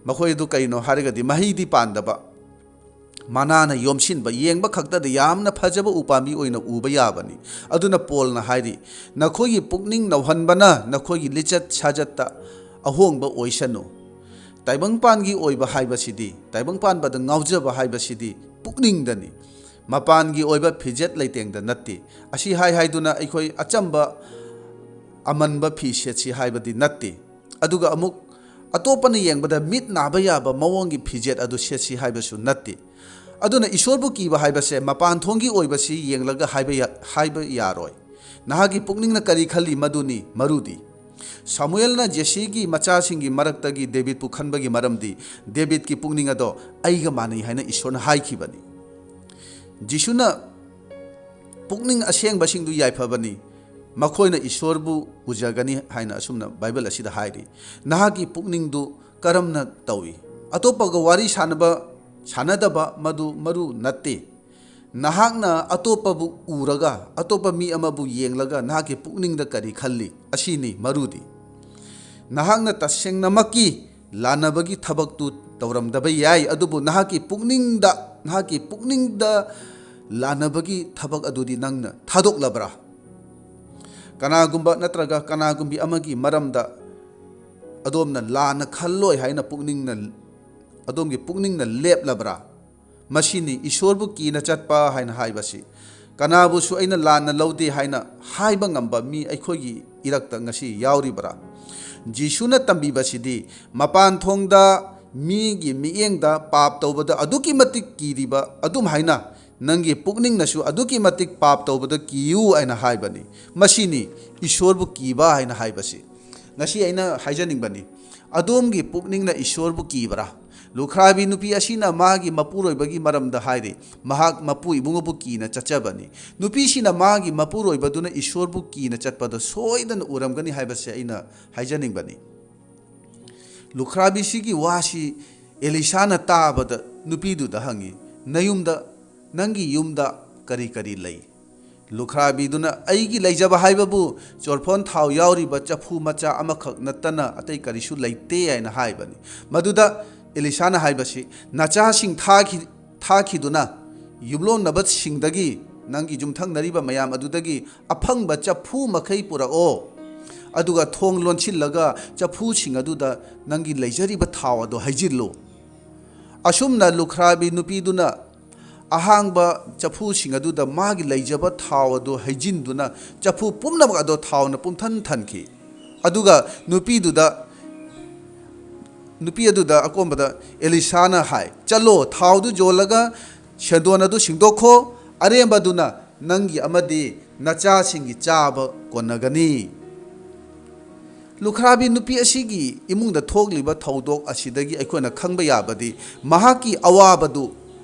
ꯃꯈꯣꯏ ꯑꯗꯨ ꯀꯩꯅꯣ ꯍꯥꯏꯔꯒꯗꯤ ꯃꯍꯩꯗꯤ ꯄꯥꯟꯗꯕ, ꯃꯅꯥꯅ ꯌꯣꯝꯁꯤꯟꯕ, ꯌꯦꯡꯕ ꯈꯛꯇꯗ ꯌꯥꯝꯅ ꯐꯖꯕ ꯎꯄꯥꯝꯕꯤ ꯑꯣꯏꯅ ꯎꯕ ꯌꯥꯕꯅꯤ꯫ ꯑꯗꯨꯅ ꯄꯣꯜꯅ ꯍꯥꯏꯔꯤ, "ꯅꯈꯣꯏꯒꯤ ꯄꯨꯛꯅꯤꯡ ꯅꯧꯍꯟꯕꯅ ꯅꯈꯣꯏꯒꯤ ꯂꯤꯆꯠ ꯁꯥꯖꯠꯇ ꯑꯍꯣꯡꯕ ꯑꯣꯏꯁꯅꯨ"꯫ ꯇꯥꯏꯕꯪꯄꯥꯟꯒꯤ ꯑꯣꯏꯕ ꯍꯥꯏꯕꯁꯤꯗꯤ, ꯇꯥꯏꯕꯪꯄꯥꯟꯕꯗ ꯉꯥꯎꯖꯕ ꯍꯥꯏꯕꯁꯤꯗꯤ ꯄꯨꯛꯅꯤꯡꯗꯅꯤ꯫ ꯃꯄꯥꯟꯒꯤ ꯑꯣꯏꯕ ꯐꯤꯖꯦꯠ ꯂꯩꯇꯦꯡꯗ ꯅꯠꯇꯦ꯫ ꯑꯁꯤ ꯍꯥꯏ ꯍꯥꯏꯗꯨꯅ ꯑꯩꯈꯣꯏ ꯑꯆꯝꯕ ꯑꯃꯟꯕ ꯐꯤ ꯁꯦꯠꯁꯤ ꯍꯥꯏꯕꯗꯤ ꯅꯠꯇꯦ꯫ ꯑꯗꯨꯒ ꯑꯃꯨꯛ ꯑꯇꯣꯞꯄꯅ ꯌꯦꯡꯕꯗ ꯃꯤꯠ ꯅꯥꯕ ꯌꯥꯕ ꯃꯑꯣꯡꯒꯤ ꯐꯤꯖꯦꯠ ꯑꯗꯨ ꯁꯦꯠꯁꯤ ꯍꯥꯏꯕꯁꯨ ꯅꯠꯇꯦ꯫ ꯑꯗꯨꯅ ꯏꯁꯣꯔꯕꯨ ꯀꯤꯕ ꯍꯥꯏꯕꯁꯦ ꯃꯄꯥꯟ ꯊꯣꯡꯒꯤ ꯑꯣꯏꯕꯁꯤ ꯌꯦꯡꯂꯒ ꯍꯥꯏꯕ ꯌꯥ-, ꯍꯥꯏꯕ ꯌꯥꯔꯣꯏ꯫ ꯅꯍꯥꯛꯀꯤ ꯄꯨꯛꯅꯤꯡꯅ ꯀꯔꯤ ꯈꯜꯂꯤ, ꯃꯗꯨꯅꯤ ꯃꯔꯨꯗꯤ꯫ ꯁꯥꯃꯨꯑꯦꯜꯅ ꯖꯦꯁꯤꯒꯤ ꯃꯆꯥꯁꯤꯡꯒꯤ ꯃꯔꯛꯇꯒꯤ ꯗꯦꯕꯤꯠꯄꯨ ꯈꯟꯕꯒꯤ ꯃꯔꯝꯗꯤ ꯗꯦꯕꯤꯠꯀꯤ ꯄꯨꯛꯅꯤꯡ ꯑꯗꯣ ꯑꯩꯒ ꯃꯥꯟꯅꯩ ꯍꯥꯏꯅ ꯏꯁꯣꯔꯅ ꯍꯥꯏꯈꯤꯕꯅꯤ꯫ ꯖꯤꯁꯨꯅ ꯄꯨꯛꯅꯤꯡ ꯑꯁꯦꯡꯕꯁꯤꯡꯗꯨ ꯌꯥꯏꯐꯕꯅꯤ, ꯃꯈꯣꯏꯅ ꯏꯁꯣꯔꯕꯨ ꯎꯖꯒꯅꯤ ꯍꯥꯏꯅ ꯑꯁꯨꯝꯅ ꯕꯥꯏꯕꯜ ꯑꯁꯤꯗ ꯍꯥꯏꯔꯤ꯫ ꯅꯍꯥꯛꯀꯤ ꯄꯨꯛꯅꯤꯡꯗꯨ ꯀꯔꯝꯅ ꯇꯧꯏ? ꯑꯇꯣꯞꯄꯒ ꯋꯥꯔꯤ ꯁꯥꯟꯅꯕ, ꯁꯥꯟꯅꯗꯕ ꯃꯗꯨ ꯃꯔꯨ ꯅꯠꯇꯦ꯫ ꯅꯍꯥꯛꯅ ꯑꯇꯣꯞꯄꯕꯨ ꯎꯔꯒ, ꯑꯇꯣꯞꯄ ꯃꯤ ꯑꯃꯕꯨ ꯌꯦꯡꯂꯒ ꯅꯍꯥꯛꯀꯤ ꯄꯨꯛꯅꯤꯡꯗ ꯀꯔꯤ ꯈꯜꯂꯤ? ꯑꯁꯤꯅꯤ ꯃꯔꯨꯗꯤ꯫ ꯅꯍꯥꯛꯅ ꯇꯁꯦꯡꯅꯃꯛꯀꯤ ꯂꯥꯟꯅꯕꯒꯤ ꯊꯕꯛꯇꯨ ꯇꯧꯔꯝꯗꯕ ꯌꯥꯏ, ꯑꯗꯨꯕꯨ ꯅꯍꯥꯛꯀꯤ ꯄꯨꯛꯅꯤꯡꯗ, ꯅꯍꯥꯛꯀꯤ ꯄꯨꯛꯅꯤꯡꯗ ꯂꯥꯟꯅꯕꯒꯤ ꯊꯕꯛ ꯑꯗꯨꯗꯤ ꯅꯪꯅ ꯊꯥꯗꯣꯛꯂꯕ꯭ꯔꯥ? ꯀꯅꯥꯒꯨꯝꯕ ꯅꯠꯇ꯭ꯔꯒ ꯀꯅꯥꯒꯨꯝꯕꯤ ꯑꯃꯒꯤ ꯃꯔꯝꯗ ꯑꯗꯣꯝꯅ ꯂꯥꯟꯅ ꯈꯜꯂꯣꯏ ꯍꯥꯏꯅ ꯄꯨꯛꯅꯤꯡꯅ, ꯑꯗꯣꯝꯒꯤ ꯄꯨꯛꯅꯤꯡꯅ ꯂꯦꯞꯂꯕ꯭ꯔꯥ? ꯃꯁꯤꯅꯤ ꯏꯁꯣꯔꯕꯨ ꯀꯤꯅ ꯆꯠꯄ ꯍꯥꯏꯅ ꯍꯥꯏꯕꯁꯤ꯫ ꯀꯅꯥꯕꯨꯁꯨ ꯑꯩꯅ ꯂꯥꯟꯅ ꯂꯧꯗꯦ ꯍꯥꯏꯅ ꯍꯥꯏꯕ ꯉꯝꯕ ꯃꯤ ꯑꯩꯈꯣꯏꯒꯤ ꯏꯔꯛꯇ ꯉꯁꯤ ꯌꯥꯎꯔꯤꯕ꯭ꯔꯥ? ꯖꯤꯁꯨꯅ ꯇꯝꯕꯤꯕꯁꯤꯗꯤ ꯃꯄꯥꯟ ꯊꯣꯡꯗ ꯃꯤꯒꯤ ꯃꯤꯠꯌꯦꯡꯗ ꯄꯥꯞ ꯇꯧꯕꯗ ꯑꯗꯨꯛꯀꯤ ꯃꯇꯤꯛ ꯀꯤꯔꯤꯕ ꯑꯗꯨꯝ ꯍꯥꯏꯅ ꯅꯪꯒꯤ ꯄꯨꯛꯅꯤꯡꯅꯁꯨ ꯑꯗꯨꯛꯀꯤ ꯃꯇꯤꯛ ꯄꯥꯞ ꯇꯧꯕꯗ ꯀꯤꯌꯨ ꯍꯥꯏꯅ ꯍꯥꯏꯕꯅꯤ꯫ ꯃꯁꯤꯅꯤ ꯏꯁꯣꯔꯕꯨ ꯀꯤꯕ ꯍꯥꯏꯅ ꯍꯥꯏꯕꯁꯤ꯫ ꯉꯁꯤ ꯑꯩꯅ ꯍꯥꯏꯖꯅꯤꯡꯕꯅꯤ, ꯑꯗꯣꯝꯒꯤ ꯄꯨꯛꯅꯤꯡꯅ ꯏꯁꯣꯔꯕꯨ ꯀꯤꯕ꯭ꯔꯥ? ꯂꯨꯈ꯭ꯔꯥꯕꯤ ꯅꯨꯄꯤ ꯑꯁꯤꯅ ꯃꯥꯒꯤ ꯃꯄꯨꯔꯣꯏꯕꯒꯤ ꯃꯔꯝꯗ ꯍꯥꯏꯔꯤ, ꯃꯍꯥꯛ ꯃꯄꯨ ꯏꯕꯨꯡꯉꯣꯕꯨ ꯀꯤꯅ ꯆꯠꯆꯕꯅꯤ꯫ ꯅꯨꯄꯤꯁꯤꯅ ꯃꯥꯒꯤ ꯃꯄꯨꯔꯣꯏꯕꯗꯨꯅ ꯏꯁꯣꯔꯕꯨ ꯀꯤꯅ ꯆꯠꯄꯗ ꯁꯣꯏꯗꯅ ꯎꯔꯝꯒꯅꯤ ꯍꯥꯏꯕꯁꯦ ꯑꯩꯅ ꯍꯥꯏꯖꯅꯤꯡꯕꯅꯤ꯫ ꯂꯨꯈ꯭ꯔꯥꯕꯤꯁꯤꯒꯤ ꯋꯥꯁꯤ ꯑꯦꯂꯤꯁꯥꯅ ꯇꯥꯕꯗ ꯅꯨꯄꯤꯗꯨꯗ ꯍꯪꯉꯤ, "ꯅꯌꯨꯝꯗ, ꯅꯪꯒꯤ ꯌꯨꯝꯗ ꯀꯔꯤ ꯀꯔꯤ ꯂꯩ?" ꯂꯨꯈ꯭ꯔꯥꯕꯤꯗꯨꯅ, "ꯑꯩꯒꯤ ꯂꯩꯖꯕ ꯍꯥꯏꯕꯕꯨ ꯆꯣꯔꯐꯣꯟ ꯊꯥꯎ ꯌꯥꯎꯔꯤꯕ ꯆꯐꯨ ꯃꯆꯥ ꯑꯃꯈꯛ ꯅꯠꯇꯅ ꯑꯇꯩ ꯀꯔꯤꯁꯨ ꯂꯩꯇꯦ" ꯍꯥꯏꯅ ꯍꯥꯏꯕꯅꯤ꯫ ꯃꯗꯨꯗ ꯑꯦꯂꯤꯁꯥꯅ ꯍꯥꯏꯕꯁꯤ, "ꯅꯆꯥꯁꯤꯡ ꯊꯥꯈꯤ-, ꯊꯥꯈꯤꯗꯨꯅ ꯌꯨꯝꯂꯣꯟꯅꯕꯁꯤꯡꯗꯒꯤ, ꯅꯪꯒꯤ ꯌꯨꯝꯊꯪꯅꯔꯤꯕ ꯃꯌꯥꯝ ꯑꯗꯨꯗꯒꯤ ꯑꯐꯪꯕ ꯆꯐꯨ ꯃꯈꯩ ꯄꯨꯔꯛꯑꯣ, ꯑꯗꯨꯒ ꯊꯣꯡ ꯂꯣꯟꯁꯤꯜꯂꯒ ꯆꯐꯨꯁꯤꯡ ꯑꯗꯨꯗ ꯅꯪꯒꯤ ꯂꯩꯖꯔꯤꯕ ꯊꯥꯎ ꯑꯗꯨ ꯍꯩꯖꯤꯜꯂꯨ"꯫ ꯑꯁꯨꯝꯅ ꯂꯨꯈ꯭ꯔꯥꯕꯤ ꯅꯨꯄꯤꯗꯨꯅ ꯑꯍꯥꯡꯕ ꯆꯐꯨꯁꯤꯡ ꯑꯗꯨꯗ ꯃꯥꯒꯤ ꯂꯩꯖꯕ ꯊꯥꯎ ꯑꯗꯨ ꯍꯩꯖꯤꯟꯗꯨꯅ, ꯆꯐꯨ ꯄꯨꯝꯅꯃꯛ ꯑꯗꯣ ꯊꯥꯎꯅ ꯄꯨꯝꯊꯟ ꯊꯟꯈꯤ꯫ ꯑꯗꯨꯒ ꯅꯨꯄꯤꯗꯨꯗ, ꯅꯨꯄꯤ ꯑꯗꯨꯗ ꯑꯀꯣꯟꯕꯗ ꯑꯦꯂꯤꯁꯥꯅ ꯍꯥꯏ, "ꯆꯠꯂꯣ, ꯊꯥꯎꯗꯨ ꯌꯣꯜꯂꯒ ꯁꯦꯟꯗꯣꯟ ꯑꯗꯨ ꯁꯤꯡꯗꯣꯛꯈꯣ, ꯑꯔꯦꯝꯕꯗꯨꯅ ꯅꯪꯒꯤ ꯑꯃꯗꯤ ꯅꯆꯥꯁꯤꯡꯒꯤ ꯆꯥꯕ ꯀꯣꯟꯅꯒꯅꯤ"꯫ ꯂꯨꯈ꯭ꯔꯥꯕꯤ ꯅꯨꯄꯤ ꯑꯁꯤꯒꯤ ꯏꯃꯨꯡꯗ ꯊꯣꯛꯂꯤꯕ ꯊꯧꯗꯣꯛ ꯑꯁꯤꯗꯒꯤ ꯑꯩꯈꯣꯏꯅ ꯈꯪꯕ ꯌꯥꯕꯗꯤ, ꯃꯍꯥꯛꯀꯤ ꯑꯋꯥꯕꯗꯨ,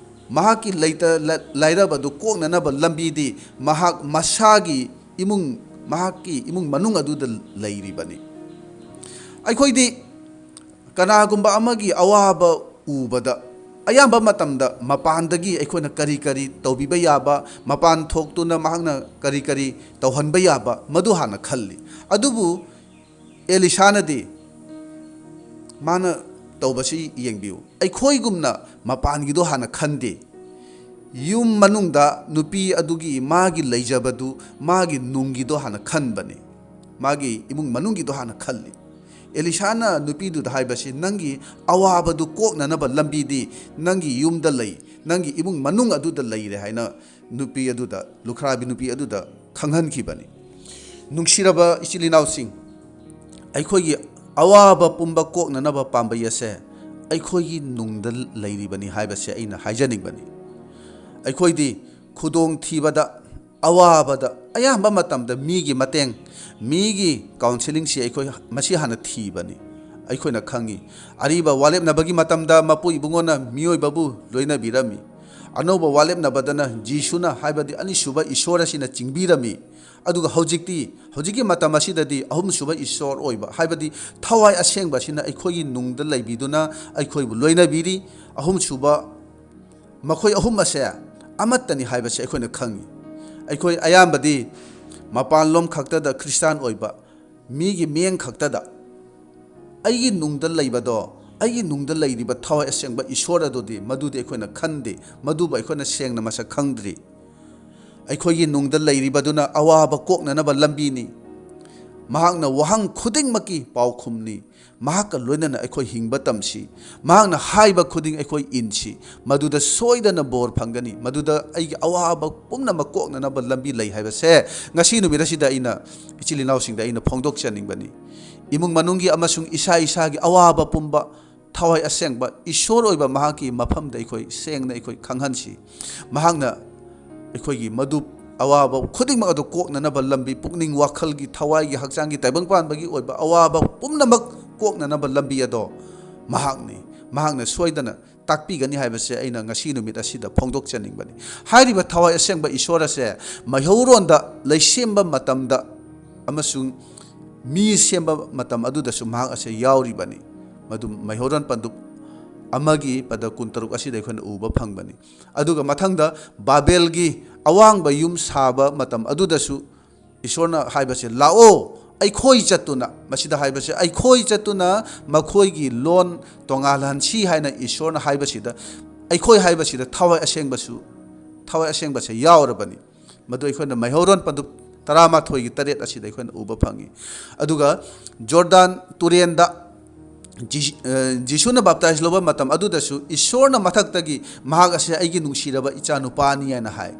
ꯃꯍꯥꯛꯀꯤ ꯂꯩꯇ ꯂ-, ꯂꯥꯏꯔꯕꯗꯨ ꯀꯣꯛꯅꯅꯕ ꯂꯝꯕꯤꯗꯤ ꯃꯍꯥꯛ ꯃꯁꯥꯒꯤ ꯏꯃꯨꯡ, ꯃꯍꯥꯛꯀꯤ ꯏꯃꯨꯡ ꯃꯅꯨꯡ ꯑꯗꯨꯗ ꯂꯩꯔꯤꯕꯅꯤ꯫ ꯑꯩꯈꯣꯏꯗꯤ ꯀꯅꯥꯒꯨꯝꯕ ꯑꯃꯒꯤ ꯑꯋꯥꯕ ꯎꯕꯗ, ꯑꯌꯥꯝꯕ ꯃꯇꯝꯗ ꯃꯄꯥꯟꯗꯒꯤ ꯑꯩꯈꯣꯏꯅ ꯀꯔꯤ ꯀꯔꯤ ꯇꯧꯕꯤꯕ ꯌꯥꯕ, ꯃꯄꯥꯟ ꯊꯣꯛꯇꯨꯅ ꯃꯍꯥꯛꯅ ꯀꯔꯤ ꯀꯔꯤ ꯇꯧꯍꯟꯕ ꯌꯥꯕ, ꯃꯗꯨ ꯍꯥꯟꯅ ꯈꯜꯂꯤ꯫ ꯑꯗꯨꯕꯨ ꯑꯦꯂꯤꯁꯥꯅꯗꯤ, ꯃꯥꯅ ꯇꯧꯕꯁꯤ ꯌꯦꯡꯕꯤꯌꯨ, ꯑꯩꯈꯣꯏꯒꯨꯝꯅ ꯃꯄꯥꯟꯒꯤꯗꯣ ꯍꯥꯟꯅ ꯈꯟꯗꯦ꯫ ꯌꯨꯝ ꯃꯅꯨꯡꯗ ꯅꯨꯄꯤ ꯑꯗꯨꯒꯤ ꯃꯥꯒꯤ ꯂꯩꯖꯕꯗꯨ, ꯃꯥꯒꯤ ꯅꯨꯡꯒꯤꯗꯣ ꯍꯥꯟꯅ ꯈꯟꯕꯅꯤ꯫ ꯃꯥꯒꯤ ꯏꯃꯨꯡ ꯃꯅꯨꯡꯒꯤꯗꯣ ꯍꯥꯟꯅ ꯈꯜꯂꯤ꯫ ꯑꯦꯂꯤꯁꯥꯅ ꯅꯨꯄꯤꯗꯨꯗ ꯍꯥꯏꯕꯁꯤ, "ꯅꯪꯒꯤ ꯑꯋꯥꯕꯗꯨ ꯀꯣꯛꯅꯅꯕ ꯂꯝꯕꯤꯗꯤ ꯅꯪꯒꯤ ꯌꯨꯝꯗ ꯂꯩ, ꯅꯪꯒꯤ ꯏꯃꯨꯡ ꯃꯅꯨꯡ ꯑꯗꯨꯗ ꯂꯩꯔꯦ" ꯍꯥꯏꯅ ꯅꯨꯄꯤ ꯑꯗꯨꯗ, ꯂꯨꯈ꯭ꯔꯥꯕꯤ ꯅꯨꯄꯤ ꯑꯗꯨꯗ ꯈꯪꯍꯟꯈꯤꯕꯅꯤ꯫ ꯅꯨꯡꯁꯤꯔꯕ ꯏꯆꯤꯜ ꯏꯅꯥꯎꯁꯤꯡ, ꯑꯩꯈꯣꯏꯒꯤ ꯑꯋꯥꯕ ꯄꯨꯝꯕ ꯀꯣꯛꯅꯅꯕ ꯄꯥꯝꯕꯩ ꯑꯁꯦ ꯑꯩꯈꯣꯏꯒꯤ ꯅꯨꯡꯗ ꯂꯩꯔꯤꯕꯅꯤ ꯍꯥꯏꯕꯁꯦ ꯑꯩꯅ ꯍꯥꯏꯖꯅꯤꯡꯕꯅꯤ꯫ ꯑꯩꯈꯣꯏꯗꯤ ꯈꯨꯗꯣꯡꯊꯤꯕꯗ, ꯑꯋꯥꯕꯗ ꯑꯌꯥꯝꯕ ꯃꯇꯝꯗ ꯃꯤꯒꯤ ꯃꯇꯦꯡ, ꯃꯤꯒꯤ ꯀꯥꯎꯟꯁꯤꯂꯤꯡꯁꯤ ꯑꯩꯈꯣꯏ ꯃꯁꯤ ꯍꯥꯟꯅ ꯊꯤꯕꯅꯤ꯫ ꯑꯩꯈꯣꯏꯅ ꯈꯪꯉꯤ, ꯑꯔꯤꯕ ꯋꯥꯂꯦꯞꯅꯕꯒꯤ ꯃꯇꯝꯗ ꯃꯄꯨ ꯏꯕꯨꯡꯉꯣꯅ ꯃꯤꯑꯣꯏꯕꯕꯨ ꯂꯣꯏꯅꯕꯤꯔꯝꯃꯤ꯫ ꯑꯅꯧꯕ ꯋꯥꯂꯦꯞꯅꯕꯗꯅ ꯖꯤꯁꯨꯅ, ꯍꯥꯏꯕꯗꯤ ꯑꯅꯤꯁꯨꯕ ꯏꯁꯣꯔ ꯑꯁꯤꯅ ꯆꯤꯡꯕꯤꯔꯝꯃꯤ꯫ ꯑꯗꯨꯒ ꯍꯧꯖꯤꯛꯇꯤ, ꯍꯧꯖꯤꯛꯀꯤ ꯃꯇꯝ ꯑꯁꯤꯗꯗꯤ ꯑꯍꯨꯝꯁꯨꯕ ꯏꯁꯣꯔ ꯑꯣꯏꯕ, ꯍꯥꯏꯕꯗꯤ ꯊꯋꯥꯏ ꯑꯁꯦꯡꯕ ꯑꯁꯤꯅ ꯑꯩꯈꯣꯏꯒꯤ ꯅꯨꯡꯗ ꯂꯩꯕꯤꯗꯨꯅ ꯑꯩꯈꯣꯏꯕꯨ ꯂꯣꯏꯅꯕꯤꯔꯤ꯫ ꯑꯍꯨꯝꯁꯨꯕ, ꯃꯈꯣꯏ ꯑꯍꯨꯝ ꯑꯁꯦ ꯑꯃꯠꯇꯅꯤ ꯍꯥꯏꯕꯁꯦ ꯑꯩꯈꯣꯏꯅ ꯈꯪꯉꯤ꯫ ꯑꯩꯈꯣꯏ ꯑꯌꯥꯝꯕꯗꯤ ꯃꯄꯥꯟꯂꯣꯝ ꯈꯛꯇꯗ ꯈ꯭ꯔꯤꯁꯇꯥꯟ ꯑꯣꯏꯕ, ꯃꯤꯒꯤ ꯃꯤꯠꯌꯦꯡ ꯈꯛꯇꯗ, ꯑꯩꯒꯤ ꯅꯨꯡꯗ ꯂꯩꯕꯗꯣ, ꯑꯩꯒꯤ ꯅꯨꯡꯗ ꯂꯩꯔꯤꯕ ꯊꯋꯥꯏ ꯑꯁꯦꯡꯕ ꯏꯁꯣꯔ ꯑꯗꯨꯗꯤ, ꯃꯗꯨꯗꯤ ꯑꯩꯈꯣꯏꯅ ꯈꯟꯗꯦ, ꯃꯗꯨꯕꯨ ꯑꯩꯈꯣꯏꯅ ꯁꯦꯡꯅ ꯃꯁꯛ ꯈꯪꯗ꯭ꯔꯤ꯫ ꯑꯩꯈꯣꯏꯒꯤ ꯅꯨꯡꯗ ꯂꯩꯔꯤꯕꯗꯨꯅ ꯑꯋꯥꯕ ꯀꯣꯛꯅꯅꯕ ꯂꯝꯕꯤꯅꯤ꯫ ꯃꯍꯥꯛꯅ ꯋꯥꯍꯪ ꯈꯨꯗꯤꯡꯃꯛꯀꯤ ꯄꯥꯎꯈꯨꯝꯅꯤ꯫ ꯃꯍꯥꯛꯀ ꯂꯣꯏꯅꯅ ꯑꯩꯈꯣꯏ ꯍꯤꯡꯕ ꯇꯝꯁꯤ꯫ ꯃꯍꯥꯛꯅ ꯍꯥꯏꯕ ꯈꯨꯗꯤꯡ ꯑꯩꯈꯣꯏ ꯏꯟꯁꯤ꯫ ꯃꯗꯨꯗ ꯁꯣꯏꯗꯅ ꯕꯣꯔ ꯐꯪꯒꯅꯤ꯫ ꯃꯗꯨꯗ ꯑꯩꯒꯤ ꯑꯋꯥꯕ ꯄꯨꯝꯅꯃꯛ ꯀꯣꯛꯅꯅꯕ ꯂꯝꯕꯤ ꯂꯩ ꯍꯥꯏꯕꯁꯦ ꯉꯁꯤ ꯅꯨꯃꯤꯠ ꯑꯁꯤꯗ ꯑꯩꯅ ꯏꯆꯤꯜ ꯏꯅꯥꯎꯁꯤꯡꯗ ꯑꯩꯅ ꯐꯣꯡꯗꯣꯛꯆꯅꯤꯡꯕꯅꯤ꯫ ꯏꯃꯨꯡ ꯃꯅꯨꯡꯒꯤ ꯑꯃꯁꯨꯡ ꯏꯁꯥ ꯏꯁꯥꯒꯤ ꯑꯋꯥꯕ ꯄꯨꯝꯕ ꯊꯋꯥꯏ ꯑꯁꯦꯡꯕ ꯏꯁꯣꯔ ꯑꯣꯏꯕ ꯃꯍꯥꯛꯀꯤ ꯃꯐꯝꯗ ꯑꯩꯈꯣꯏ ꯁꯦꯡꯅ ꯑꯩꯈꯣꯏ ꯈꯪꯍꯟꯁꯤ꯫ ꯃꯍꯥꯛꯅ ꯑꯩꯈꯣꯏꯒꯤ ꯃꯗꯨ ꯑꯋꯥꯕ ꯈꯨꯗꯤꯡꯃꯛ ꯑꯗꯨ ꯀꯣꯛꯅꯅꯕ ꯂꯝꯕꯤ, ꯄꯨꯛꯅꯤꯡ ꯋꯥꯈꯜꯒꯤ, ꯊꯋꯥꯏꯒꯤ, ꯍꯛꯆꯥꯡꯒꯤ, ꯇꯥꯏꯕꯪ ꯄꯥꯟꯕꯒꯤ ꯑꯣꯏꯕ ꯑꯋꯥꯕ ꯄꯨꯝꯅꯃꯛ ꯀꯣꯛꯅꯅꯕ ꯂꯝꯕꯤ ꯑꯗꯣ ꯃꯍꯥꯛꯅꯤ꯫ ꯃꯍꯥꯛꯅ ꯁꯣꯏꯗꯅ ꯇꯥꯛꯄꯤꯒꯅꯤ ꯍꯥꯏꯕꯁꯦ ꯑꯩꯅ ꯉꯁꯤ ꯅꯨꯃꯤꯠ ꯑꯁꯤꯗ ꯐꯣꯡꯗꯣꯛꯆꯅꯤꯡꯕꯅꯤ꯫ ꯍꯥꯏꯔꯤꯕ ꯊꯋꯥꯏ ꯑꯁꯦꯡꯕ ꯏꯁꯣꯔ ꯑꯁꯦ ꯃꯩꯍꯧꯔꯣꯟꯗ ꯂꯩꯁꯦꯝꯕ ꯃꯇꯝꯗ ꯑꯃꯁꯨꯡ ꯃꯤ ꯁꯦꯝꯕ ꯃꯇꯝ ꯑꯗꯨꯗꯁꯨ ꯃꯍꯥꯛ ꯑꯁꯦ ꯌꯥꯎꯔꯤꯕꯅꯤ꯫ ꯃꯗꯨ ꯃꯩꯍꯧꯔꯣꯟ ꯄꯟꯗꯨꯞ ꯑꯃꯒꯤ ꯄꯗ ꯀꯨꯟꯇꯔꯨꯛ ꯑꯁꯤꯗ ꯑꯩꯈꯣꯏꯅ ꯎꯕ ꯐꯪꯕꯅꯤ꯫ ꯑꯗꯨꯒ ꯃꯊꯪꯗ ꯕꯥꯕꯦꯜꯒꯤ ꯑꯋꯥꯡꯕ ꯌꯨꯝ ꯁꯥꯕ ꯃꯇꯝ ꯑꯗꯨꯗꯁꯨ ꯏꯁꯣꯔꯅ ꯍꯥꯏꯕꯁꯦ, "ꯂꯥꯛꯑꯣ, ꯑꯩꯈꯣꯏ ꯆꯠꯇꯨꯅ", ꯃꯁꯤꯗ ꯍꯥꯏꯕꯁꯦ, "ꯑꯩꯈꯣꯏ ꯆꯠꯇꯨꯅ ꯃꯈꯣꯏꯒꯤ ꯂꯣꯟ ꯇꯣꯉꯥꯜꯍꯟꯁꯤ" ꯍꯥꯏꯅ ꯏꯁꯣꯔꯅ ꯍꯥꯏꯕꯁꯤꯗ, ꯑꯩꯈꯣꯏ ꯍꯥꯏꯕꯁꯤꯗ ꯊꯋꯥꯏ ꯑꯁꯦꯡꯕꯁꯨ, ꯊꯋꯥꯏ ꯑꯁꯦꯡꯕꯁꯦ ꯌꯥꯎꯔꯕꯅꯤ꯫ ꯃꯗꯨ ꯑꯩꯈꯣꯏꯅ ꯃꯩꯍꯧꯔꯣꯟ ꯄꯟꯗꯨꯞ ꯇꯔꯥꯃꯥꯊꯣꯏꯒꯤ ꯇꯔꯦꯠ ꯑꯁꯤꯗ ꯑꯩꯈꯣꯏꯅ ꯎꯕ ꯐꯪꯉꯤ꯫ ꯑꯗꯨꯒ ꯖꯣꯔꯗꯥꯟ ꯇꯨꯔꯦꯟꯗ ꯖꯤ-, ꯑ, ꯖꯤꯁꯨꯅ ꯕꯥꯞꯇꯥꯏꯖ ꯂꯧꯕ ꯃꯇꯝ ꯑꯗꯨꯗꯁꯨ ꯏꯁꯣꯔꯅ ꯃꯊꯛꯇꯒꯤ, "ꯃꯍꯥꯛ ꯑꯁꯤ ꯑꯩꯒꯤ ꯅꯨꯡꯁꯤꯔꯕ ꯏꯆꯥꯅꯨꯄꯥꯅꯤ" ꯍꯥꯏꯅ ꯍꯥꯏ꯫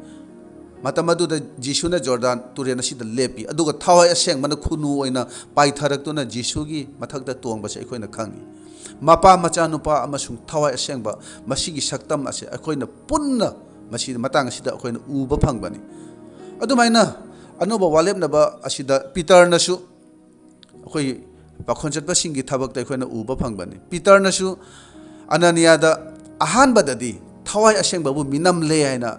ꯃꯇꯝ ꯑꯗꯨꯗ ꯖꯤꯁꯨꯅ ꯖꯣꯔꯗꯥꯟ ꯇꯨꯔꯦꯟ ꯑꯁꯤꯗ ꯂꯦꯞꯄꯤ꯫ ꯑꯗꯨꯒ ꯊꯋꯥꯏ ꯑꯁꯦꯡꯕꯅ ꯈꯨꯅꯨ ꯑꯣꯏꯅ ꯄꯥꯏꯊꯔꯛꯇꯨꯅ ꯖꯤꯁꯨꯒꯤ ꯃꯊꯛꯇ ꯇꯣꯡꯕꯁꯦ ꯑꯩꯈꯣꯏꯅ ꯈꯪꯉꯤ꯫ ꯃꯄꯥ, ꯃꯆꯥꯅꯨꯄꯥ ꯑꯃꯁꯨꯡ ꯊꯋꯥꯏ ꯑꯁꯦꯡꯕ, ꯃꯁꯤꯒꯤ ꯁꯛꯇꯝ ꯑꯁꯦ ꯑꯩꯈꯣꯏꯅ ꯄꯨꯟꯅ ꯃꯁꯤ ꯃꯇꯥꯡ ꯑꯁꯤꯗ ꯑꯩꯈꯣꯏꯅ ꯎꯕ ꯐꯪꯕꯅꯤ꯫ ꯑꯗꯨꯃꯥꯏꯅ ꯑꯅꯧꯕ ꯋꯥꯂꯦꯞꯅꯕ ꯑꯁꯤꯗ ꯄꯤꯇꯔꯅꯁꯨ ꯑꯩꯈꯣꯏ ꯄꯥꯈꯣꯟ ꯆꯠꯄꯁꯤꯡꯒꯤ ꯊꯕꯛꯇ ꯑꯩꯈꯣꯏꯅ ꯎꯕ ꯐꯪꯕꯅꯤ꯫ ꯄꯤꯇꯔꯅꯁꯨ ꯑꯅꯅꯤꯌꯥꯗ ꯑꯍꯥꯟꯕꯗꯗꯤ ꯊꯋꯥꯏ ꯑꯁꯦꯡꯕꯕꯨ ꯃꯤꯅꯝꯂꯦ ꯍꯥꯏꯅ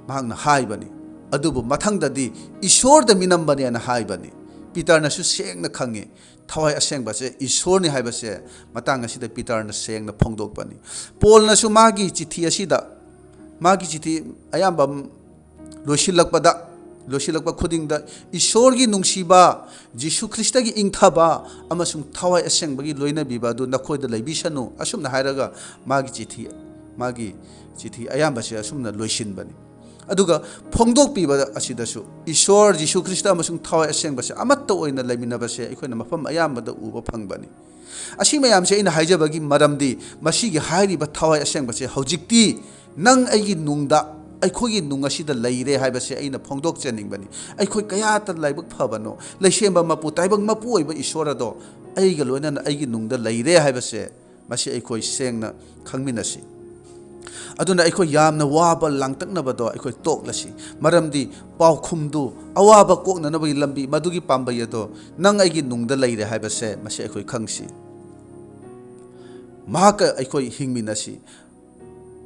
ꯃꯍꯥꯛꯅ ꯍꯥꯏꯕꯅꯤ, ꯑꯗꯨꯕꯨ ꯃꯊꯪꯗꯗꯤ ꯏꯁꯣꯔꯗ ꯃꯤꯅꯝꯕꯅꯦꯅ ꯍꯥꯏꯕꯅꯤ꯫ ꯄꯤꯇꯔꯅꯁꯨ ꯁꯦꯡꯅ ꯈꯪꯉꯤ, ꯊꯋꯥꯏ ꯑꯁꯦꯡꯕꯁꯦ ꯏꯁꯣꯔꯅꯤ ꯍꯥꯏꯕꯁꯦ ꯃꯇꯥꯡ ꯑꯁꯤꯗ ꯄꯤꯇꯔꯅ ꯁꯦꯡꯅ ꯐꯣꯡꯗꯣꯛꯄꯅꯤ꯫ ꯄꯣꯜꯅꯁꯨ ꯃꯥꯒꯤ ꯆꯤꯊꯤ ꯑꯁꯤꯗ, ꯃꯥꯒꯤ ꯆꯤꯊꯤ ꯑꯌꯥꯝꯕ ꯂꯣꯏꯁꯤꯜꯂꯛꯄꯗ, ꯂꯣꯏꯁꯤꯜꯂꯛꯄ ꯈꯨꯗꯤꯡꯗ, "ꯏꯁꯣꯔꯒꯤ ꯅꯨꯡꯁꯤꯕ, ꯖꯤꯁꯨ ꯈ꯭ꯔꯤꯁꯇꯒꯤ ꯏꯪꯊꯕ ꯑꯃꯁꯨꯡ ꯊꯋꯥꯏ ꯑꯁꯦꯡꯕꯒꯤ ꯂꯣꯏꯅꯕꯤꯕ ꯑꯗꯨ ꯅꯈꯣꯏꯗ ꯂꯩꯕꯤꯁꯅꯨ", ꯑꯁꯨꯝꯅ ꯍꯥꯏꯔꯒ ꯃꯥꯒꯤ ꯆꯤꯊꯤ, ꯃꯥꯒꯤ ꯆꯤꯊꯤ ꯑꯌꯥꯝꯕꯁꯦ ꯑꯁꯨꯝꯅ ꯂꯣꯏꯁꯤꯟꯕꯅꯤ꯫ ꯑꯗꯨꯒ ꯐꯣꯡꯗꯣꯛꯄꯤꯕ ꯑꯁꯤꯗꯁꯨ ꯏꯁꯣꯔ ꯖꯤꯁꯨ ꯈ꯭ꯔꯤꯁꯇ ꯑꯃꯁꯨꯡ ꯊꯋꯥꯏ ꯑꯁꯦꯡꯕꯁꯦ ꯑꯃꯠꯇ ꯑꯣꯏꯅ ꯂꯩꯃꯤꯟꯅꯕꯁꯦ ꯑꯩꯈꯣꯏꯅ ꯃꯐꯝ ꯑꯌꯥꯝꯕꯗ ꯎꯕ ꯐꯪꯕꯅꯤ꯫ ꯑꯁꯤ ꯃꯌꯥꯝꯁꯦ ꯑꯩꯅ ꯍꯥꯏꯖꯕꯒꯤ ꯃꯔꯝꯗꯤ, ꯃꯁꯤꯒꯤ ꯍꯥꯏꯔꯤꯕ ꯊꯋꯥꯏ ꯑꯁꯦꯡꯕꯁꯦ ꯍꯧꯖꯤꯛꯇꯤ ꯅꯪ ꯑꯩꯒꯤ ꯅꯨꯡꯗ, ꯑꯩꯈꯣꯏꯒꯤ ꯅꯨꯡ ꯑꯁꯤꯗ ꯂꯩꯔꯦ ꯍꯥꯏꯕꯁꯦ ꯑꯩꯅ ꯐꯣꯡꯗꯣꯛꯆꯅꯤꯡꯕꯅꯤ꯫ ꯑꯩꯈꯣꯏ ꯀꯌꯥꯇ ꯂꯥꯏꯕꯛ ꯐꯕꯅꯣ! ꯂꯩꯁꯦꯝꯕ ꯃꯄꯨ, ꯇꯥꯏꯕꯪ ꯃꯄꯨ ꯑꯣꯏꯕ ꯏꯁꯣꯔ ꯑꯗꯣ ꯑꯩꯒ ꯂꯣꯏꯅꯅ ꯑꯩꯒꯤ ꯅꯨꯡꯗ ꯂꯩꯔꯦ ꯍꯥꯏꯕꯁꯦ, ꯃꯁꯤ ꯑꯩꯈꯣꯏ ꯁꯦꯡꯅ ꯈꯪꯃꯤꯟꯅꯁꯤ꯫ ꯑꯗꯨꯅ ꯑꯩꯈꯣꯏ ꯌꯥꯝꯅ ꯋꯥꯕ ꯂꯥꯡꯇꯛꯅꯕꯗꯣ ꯑꯩꯈꯣꯏ ꯇꯣꯛꯂꯁꯤ꯫ ꯃꯔꯝꯗꯤ ꯄꯥꯎꯈꯨꯝꯗꯨ, ꯑꯋꯥꯕ ꯀꯣꯛꯅꯅꯕꯒꯤ ꯂꯝꯕꯤ, ꯃꯗꯨꯒꯤ ꯄꯥꯝꯕꯩ ꯑꯗꯣ ꯅꯪ ꯑꯩꯒꯤ ꯅꯨꯡꯗ ꯂꯩꯔꯦ ꯍꯥꯏꯕꯁꯦ, ꯃꯁꯤ ꯑꯩꯈꯣꯏ ꯈꯪꯁꯤ꯫ ꯃꯍꯥꯛꯀ ꯑꯩꯈꯣꯏ ꯍꯤꯡꯃꯤꯟꯅꯁꯤ꯫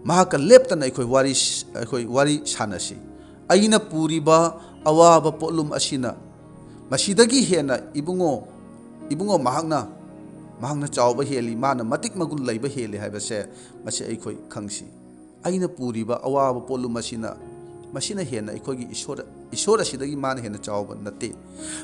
ꯃꯍꯥꯛꯀ ꯂꯦꯞꯇꯅ ꯑꯩꯈꯣꯏ ꯋꯥꯔꯤ, ꯑꯩꯈꯣꯏ ꯋꯥꯔꯤ ꯁꯥꯟꯅꯁꯤ꯫ ꯑꯩꯅ ꯄꯨꯔꯤꯕ ꯑꯋꯥꯕ ꯄꯣꯠꯂꯨꯝ ꯑꯁꯤꯅ, ꯃꯁꯤꯗꯒꯤ ꯍꯦꯟꯅ ꯏꯕꯨꯡꯉꯣ, ꯏꯕꯨꯡꯉꯣ ꯃꯍꯥꯛꯅ, ꯃꯍꯥꯛꯅ ꯆꯥꯎꯕ ꯍꯦꯜꯂꯤ, ꯃꯥꯅ ꯃꯇꯤꯛ ꯃꯒꯨꯟ ꯂꯩꯕ ꯍꯦꯜꯂꯤ ꯍꯥꯏꯕꯁꯦ, ꯃꯁꯤ ꯑꯩꯈꯣꯏ ꯈꯪꯁꯤ꯫ ꯑꯩꯅ ꯄꯨꯔꯤꯕ ꯑꯋꯥꯕ ꯄꯣꯠꯂꯨꯝ ꯑꯁꯤꯅ, ꯃꯁꯤꯅ ꯍꯦꯟꯅ ꯑꯩꯈꯣꯏꯒꯤ ꯏꯁꯣꯔ, ꯏꯁꯣꯔ ꯑꯁꯤꯗꯒꯤ ꯃꯥꯅ ꯍꯦꯟꯅ ꯆꯥꯎꯕ ꯅꯠꯇꯦ꯫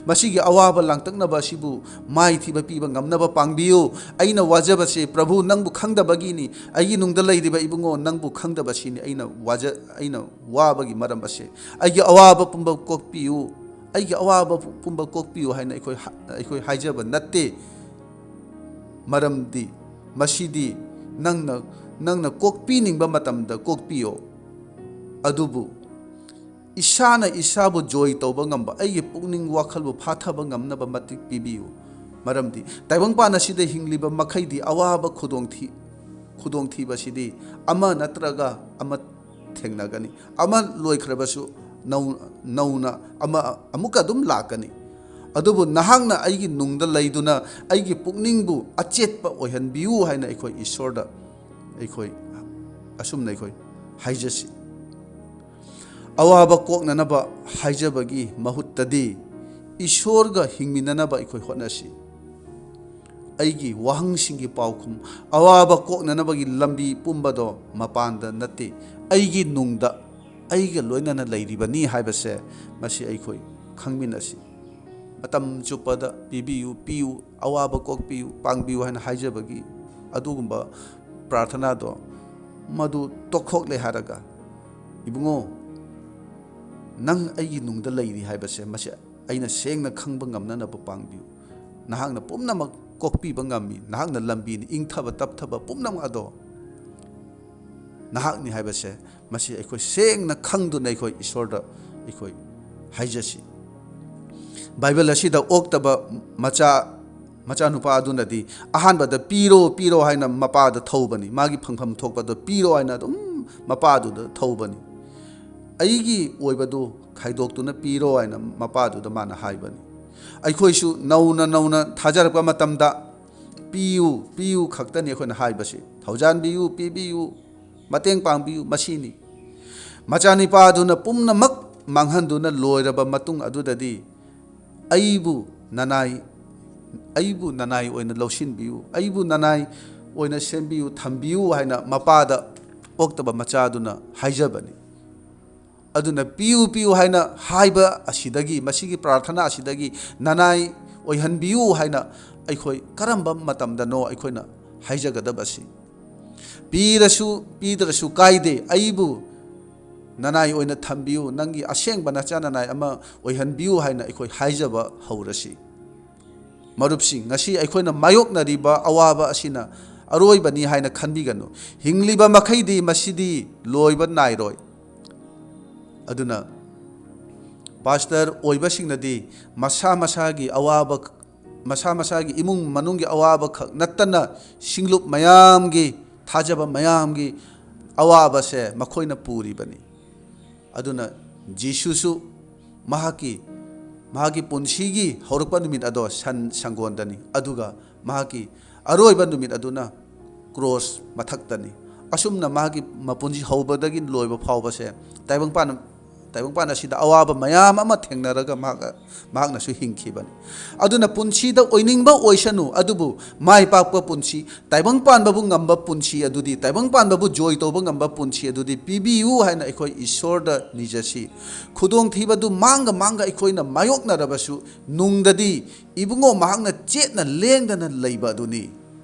ꯃꯁꯤꯒꯤ ꯑꯋꯥꯕ ꯂꯥꯡꯇꯛꯅꯕ ꯑꯁꯤꯕꯨ ꯃꯥꯏꯊꯤꯕ ꯄꯤꯕ ꯉꯝꯅꯕ ꯄꯥꯡꯕꯤꯌꯨ꯫ ꯑꯩꯅ ꯋꯥꯖꯕꯁꯦ, ꯄ꯭ꯔꯚꯨ, ꯅꯪꯕꯨ ꯈꯪꯗꯕꯒꯤꯅꯤ꯫ ꯑꯩꯒꯤ ꯅꯨꯡꯗ ꯂꯩꯔꯤꯕ ꯏꯕꯨꯡꯉꯣ, ꯅꯪꯕꯨ ꯈꯪꯗꯕꯁꯤꯅꯤ ꯑꯩꯅ ꯋꯥꯖ-, ꯑꯩꯅ ꯋꯥꯕꯒꯤ ꯃꯔꯝ ꯑꯁꯦ꯫ ꯑꯩꯒꯤ ꯑꯋꯥꯕ ꯄꯨꯝꯕ ꯀꯣꯛꯄꯤꯌꯨ, ꯑꯩꯒꯤ ꯑꯋꯥꯕ ꯄꯨꯝꯕ ꯀꯣꯛꯄꯤꯌꯨ ꯍꯥꯏꯅ ꯑꯩꯈꯣꯏ ꯍ-, ꯑꯩꯈꯣꯏ ꯍꯥꯏꯖꯕ ꯅꯠꯇꯦ꯫ ꯃꯔꯝꯗꯤ ꯃꯁꯤꯗꯤ ꯅꯪꯅ, ꯅꯪꯅ ꯀꯣꯛꯄꯤꯅꯤꯡꯕ ꯃꯇꯝꯗ ꯀꯣꯛꯄꯤꯌꯣ꯫ ꯑꯗꯨꯕꯨ ꯏꯁꯥꯅ ꯏꯁꯥꯕꯨ ꯖꯣꯏ ꯇꯧꯕ ꯉꯝꯕ, ꯑꯩꯒꯤ ꯄꯨꯛꯅꯤꯡ ꯋꯥꯈꯜꯕꯨ ꯐꯥꯊꯕ ꯉꯝꯅꯕ ꯃꯇꯤꯛ ꯄꯤꯕꯤꯌꯨ꯫ ꯃꯔꯝꯗꯤ ꯇꯥꯏꯕꯪꯄꯥꯟ ꯑꯁꯤꯗ ꯍꯤꯡꯂꯤꯕ ꯃꯈꯩꯗꯤ ꯑꯋꯥꯕ ꯈꯨꯗꯣꯡꯊꯤ-, ꯈꯨꯗꯣꯡꯊꯤꯕꯁꯤꯗꯤ ꯑꯃ ꯅꯠꯇ꯭ꯔꯒ ꯑꯃ ꯊꯦꯡꯅꯒꯅꯤ꯫ ꯑꯃ ꯂꯣꯏꯈ꯭ꯔꯕꯁꯨ ꯅꯧ-, ꯅꯧꯅ ꯑꯃ ꯑꯃꯨꯛꯀ ꯑꯗꯨꯝ ꯂꯥꯛꯀꯅꯤ꯫ ꯑꯗꯨꯕꯨ ꯅꯍꯥꯛꯅ ꯑꯩꯒꯤ ꯅꯨꯡꯗ ꯂꯩꯗꯨꯅ ꯑꯩꯒꯤ ꯄꯨꯛꯅꯤꯡꯕꯨ ꯑꯆꯦꯠꯄ ꯑꯣꯏꯍꯟꯕꯤꯌꯨ ꯍꯥꯏꯅ ꯑꯩꯈꯣꯏ ꯏꯁꯣꯔꯗ ꯑꯩꯈꯣꯏ ꯑꯁꯨꯝꯅ ꯑꯩꯈꯣꯏ ꯍꯥꯏꯖꯁꯤ꯫ ꯑꯋꯥꯕ ꯀꯣꯛꯅꯅꯕ ꯍꯥꯏꯖꯕꯒꯤ ꯃꯍꯨꯠꯇꯗꯤ ꯏꯁꯣꯔꯒ ꯍꯤꯡꯃꯤꯟꯅꯅꯕ ꯑꯩꯈꯣꯏ ꯍꯣꯠꯅꯁꯤ꯫ ꯑꯩꯒꯤ ꯋꯥꯍꯪꯁꯤꯡꯒꯤ ꯄꯥꯎꯈꯨꯝ, ꯑꯋꯥꯕ ꯀꯣꯛꯅꯅꯕꯒꯤ ꯂꯝꯕꯤ ꯄꯨꯝꯕꯗꯣ ꯃꯄꯥꯟꯗ ꯅꯠꯇꯦ, ꯑꯩꯒꯤ ꯅꯨꯡꯗ ꯑꯩꯒ ꯂꯣꯏꯅꯅ ꯂꯩꯔꯤꯕꯅꯤ ꯍꯥꯏꯕꯁꯦ, ꯃꯁꯤ ꯑꯩꯈꯣꯏ ꯈꯪꯃꯤꯟꯅꯁꯤ꯫ ꯃꯇꯝ ꯆꯨꯞꯄꯗ ꯄꯤꯕꯤꯌꯨ, ꯄꯤꯌꯨ, ꯑꯋꯥꯕ ꯀꯣꯛꯄꯤꯌꯨ, ꯄꯥꯡꯕꯤꯌꯨ ꯍꯥꯏꯅ ꯍꯥꯏꯖꯕꯒꯤ ꯑꯗꯨꯒꯨꯝꯕ ꯄ꯭ꯔꯥꯔꯊꯅꯥꯗꯣ ꯃꯗꯨ ꯇꯣꯛꯊꯣꯛꯂꯦ ꯍꯥꯏꯔꯒ, ꯏꯕꯨꯡꯉꯣ, ꯅꯪ ꯑꯩꯒꯤ ꯅꯨꯡꯗ ꯂꯩꯔꯤ ꯍꯥꯏꯕꯁꯦ, ꯃꯁꯤ ꯑꯩꯅ ꯁꯦꯡꯅ ꯈꯪꯕ ꯉꯝꯅꯅꯕ ꯄꯥꯡꯕꯤꯌꯨ꯫ ꯅꯍꯥꯛꯅ ꯄꯨꯝꯅꯃꯛ ꯀꯣꯛꯄꯤꯕ ꯉꯝꯃꯤ꯫ ꯅꯍꯥꯛꯅ ꯂꯝꯕꯤꯅꯤ, ꯏꯪꯊꯕ ꯇꯞꯊꯕ ꯄꯨꯝꯅꯃꯛ ꯑꯗꯣ ꯅꯍꯥꯛꯅꯤ ꯍꯥꯏꯕꯁꯦ, ꯃꯁꯤ ꯑꯩꯈꯣꯏ ꯁꯦꯡꯅ ꯈꯪꯗꯨꯅ ꯑꯩꯈꯣꯏ ꯏꯁꯣꯔꯗ ꯑꯩꯈꯣꯏ ꯍꯥꯏꯖꯁꯤ꯫ ꯕꯥꯏꯕꯜ ꯑꯁꯤꯗ ꯑꯣꯛꯇꯕ ꯃꯆꯥ, ꯃꯆꯥꯅꯨꯄꯥ ꯑꯗꯨꯅꯗꯤ ꯑꯍꯥꯟꯕꯗ "ꯄꯤꯔꯣ, ꯄꯤꯔꯣ" ꯍꯥꯏꯅ ꯃꯄꯥꯗ ꯊꯧꯕꯅꯤ꯫ ꯃꯥꯒꯤ ꯐꯪꯐꯝ ꯊꯣꯛꯄꯗꯣ ꯄꯤꯔꯣ ꯍꯥꯏꯅ ꯑꯗꯨꯝ ꯃꯄꯥꯗꯨꯗ ꯊꯧꯕꯅꯤ꯫ ꯑꯩꯒꯤ ꯑꯣꯏꯕꯗꯨ ꯈꯥꯏꯗꯣꯛꯇꯨꯅ ꯄꯤꯔꯣ ꯍꯥꯏꯅ ꯃꯄꯥꯗꯨꯗ ꯃꯥꯅ ꯍꯥꯏꯕꯅꯤ꯫ ꯑꯩꯈꯣꯏꯁꯨ ꯅꯧꯅ ꯅꯧꯅ ꯊꯥꯖꯔꯛꯄ ꯃꯇꯝꯗ "ꯄꯤꯌꯨ, ꯄꯤꯌꯨ" ꯈꯛꯇꯅꯤ ꯑꯩꯈꯣꯏꯅ ꯍꯥꯏꯕꯁꯤ꯫ "ꯊꯧꯖꯥꯟꯕꯤꯌꯨ, ꯄꯤꯕꯤꯌꯨ, ꯃꯇꯦꯡ ꯄꯥꯡꯕꯤꯌꯨ", ꯃꯁꯤꯅꯤ꯫ ꯃꯆꯥꯅꯤꯄꯥꯗꯨꯅ ꯄꯨꯝꯅꯃꯛ ꯃꯥꯡꯍꯟꯗꯨꯅ ꯂꯣꯏꯔꯕ ꯃꯇꯨꯡ ꯑꯗꯨꯗꯗꯤ, "ꯑꯩꯕꯨ ꯅꯅꯥꯏ, ꯑꯩꯕꯨ ꯅꯅꯥꯏ ꯑꯣꯏꯅ ꯂꯧꯁꯤꯟꯕꯤꯌꯨ, ꯑꯩꯕꯨ ꯅꯅꯥꯏ ꯑꯣꯏꯅ ꯁꯦꯝꯕꯤꯌꯨ, ꯊꯝꯕꯤꯌꯨ" ꯍꯥꯏꯅ ꯃꯄꯥꯗ ꯑꯣꯛꯇꯕ ꯃꯆꯥꯗꯨꯅ ꯍꯥꯏꯖꯕꯅꯤ꯫ ꯑꯗꯨꯅ "ꯄꯤꯌꯨ, ꯄꯤꯌꯨ" ꯍꯥꯏꯅ ꯍꯥꯏꯕ ꯑꯁꯤꯗꯒꯤ, ꯃꯁꯤꯒꯤ ꯄ꯭ꯔꯥꯔꯊꯅꯥ ꯑꯁꯤꯗꯒꯤ "ꯅꯅꯥꯏ ꯑꯣꯏꯍꯟꯕꯤꯌꯨ" ꯍꯥꯏꯅ ꯑꯩꯈꯣꯏ ꯀꯔꯝꯕ ꯃꯇꯝꯗꯅꯣ ꯑꯩꯈꯣꯏꯅ ꯍꯥꯏꯖꯒꯗꯕꯁꯤ? "ꯄꯤꯔꯁꯨ ꯄꯤꯗ꯭ꯔꯁꯨ ꯀꯥꯏꯗꯦ, ꯑꯩꯕꯨ ꯅꯅꯥꯏ ꯑꯣꯏꯅ ꯊꯝꯕꯤꯌꯨ, ꯅꯪꯒꯤ ꯑꯁꯦꯡꯕ ꯅꯆꯥ ꯅꯅꯥꯏ ꯑꯃ ꯑꯣꯏꯍꯟꯕꯤꯌꯨ" ꯍꯥꯏꯅ ꯑꯩꯈꯣꯏ ꯍꯥꯏꯖꯕ ꯍꯧꯔꯁꯤ꯫ ꯃꯔꯨꯞꯁꯤꯡ, ꯉꯁꯤ ꯑꯩꯈꯣꯏꯅ ꯃꯥꯌꯣꯛꯅꯔꯤꯕ ꯑꯋꯥꯕ ꯑꯁꯤꯅ ꯑꯔꯣꯏꯕꯅꯤ ꯍꯥꯏꯅ ꯈꯟꯕꯤꯒꯅꯨ꯫ ꯍꯤꯡꯂꯤꯕ ꯃꯈꯩꯗꯤ ꯃꯁꯤꯗꯤ ꯂꯣꯏꯕ ꯅꯥꯏꯔꯣꯏ꯫ ꯑꯗꯨꯅ ꯄꯥꯁꯇꯔ ꯑꯣꯏꯕꯁꯤꯡꯅꯗꯤ ꯃꯁꯥ ꯃꯁꯥꯒꯤ ꯑꯋꯥꯕ, ꯃꯁꯥ ꯃꯁꯥꯒꯤ ꯏꯃꯨꯡ ꯃꯅꯨꯡꯒꯤ ꯑꯋꯥꯕ ꯈꯛ ꯅꯠꯇꯅ, ꯁꯤꯡꯂꯨꯞ ꯃꯌꯥꯝꯒꯤ, ꯊꯥꯖꯕ ꯃꯌꯥꯝꯒꯤ ꯑꯋꯥꯕꯁꯦ ꯃꯈꯣꯏꯅ ꯄꯨꯔꯤꯕꯅꯤ꯫ ꯑꯗꯨꯅ ꯖꯤꯁꯨꯁꯨ ꯃꯍꯥꯛꯀꯤ, ꯃꯍꯥꯛꯀꯤ ꯄꯨꯟꯁꯤꯒꯤ ꯍꯧꯔꯛꯄ ꯅꯨꯃꯤꯠ ꯑꯗꯣ ꯁꯟ ꯁꯪꯒꯣꯟꯗꯅꯤ, ꯑꯗꯨꯒ ꯃꯍꯥꯛꯀꯤ ꯑꯔꯣꯏꯕ ꯅꯨꯃꯤꯠ ꯑꯗꯨꯅ ꯀ꯭ꯔꯣꯁ ꯃꯊꯛꯇꯅꯤ꯫ ꯑꯁꯨꯝꯅ ꯃꯍꯥꯛꯀꯤ ꯃꯄꯨꯟꯁꯤ ꯍꯧꯕꯗꯒꯤ ꯂꯣꯏꯕ ꯐꯥꯎꯕꯁꯦ ꯇꯥꯏꯕꯪꯄꯥꯟ, ꯇꯥꯏꯕꯪꯄꯥꯟ ꯑꯁꯤꯗ ꯑꯋꯥꯕ ꯃꯌꯥꯝ ꯑꯃ ꯊꯦꯡꯅꯔꯒ ꯃꯍꯥꯛ, ꯃꯍꯥꯛꯅꯁꯨ ꯍꯤꯡꯈꯤꯕꯅꯤ꯫ ꯑꯗꯨꯅ ꯄꯨꯟꯁꯤꯗ ꯑꯣꯏꯅꯤꯡꯕ ꯑꯣꯏꯁꯅꯨ, ꯑꯗꯨꯕꯨ ꯃꯥꯏ ꯄꯥꯛꯄ ꯄꯨꯟꯁꯤ, ꯇꯥꯏꯕꯪ ꯄꯥꯟꯕꯕꯨ ꯉꯝꯕ ꯄꯨꯟꯁꯤ ꯑꯗꯨꯗꯤ, ꯇꯥꯏꯕꯪ ꯄꯥꯟꯕꯕꯨ ꯖꯣꯏ ꯇꯧꯕ ꯉꯝꯕ ꯄꯨꯟꯁꯤ ꯑꯗꯨꯗꯤ ꯄꯤꯕꯤꯌꯨ ꯍꯥꯏꯅ ꯑꯩꯈꯣꯏ ꯏꯁꯣꯔꯗ ꯅꯤꯖꯁꯤ꯫ ꯈꯨꯗꯣꯡꯊꯤꯕꯗꯨ ꯃꯥꯡꯒ ꯃꯥꯡꯒ ꯑꯩꯈꯣꯏꯅ ꯃꯥꯌꯣꯛꯅꯔꯕꯁꯨ, ꯅꯨꯡꯗꯗꯤ ꯏꯕꯨꯡꯉꯣ ꯃꯍꯥꯛꯅ ꯆꯦꯠꯅ ꯂꯦꯡꯗꯅ ꯂꯩꯕ ꯑꯗꯨꯅꯤ꯫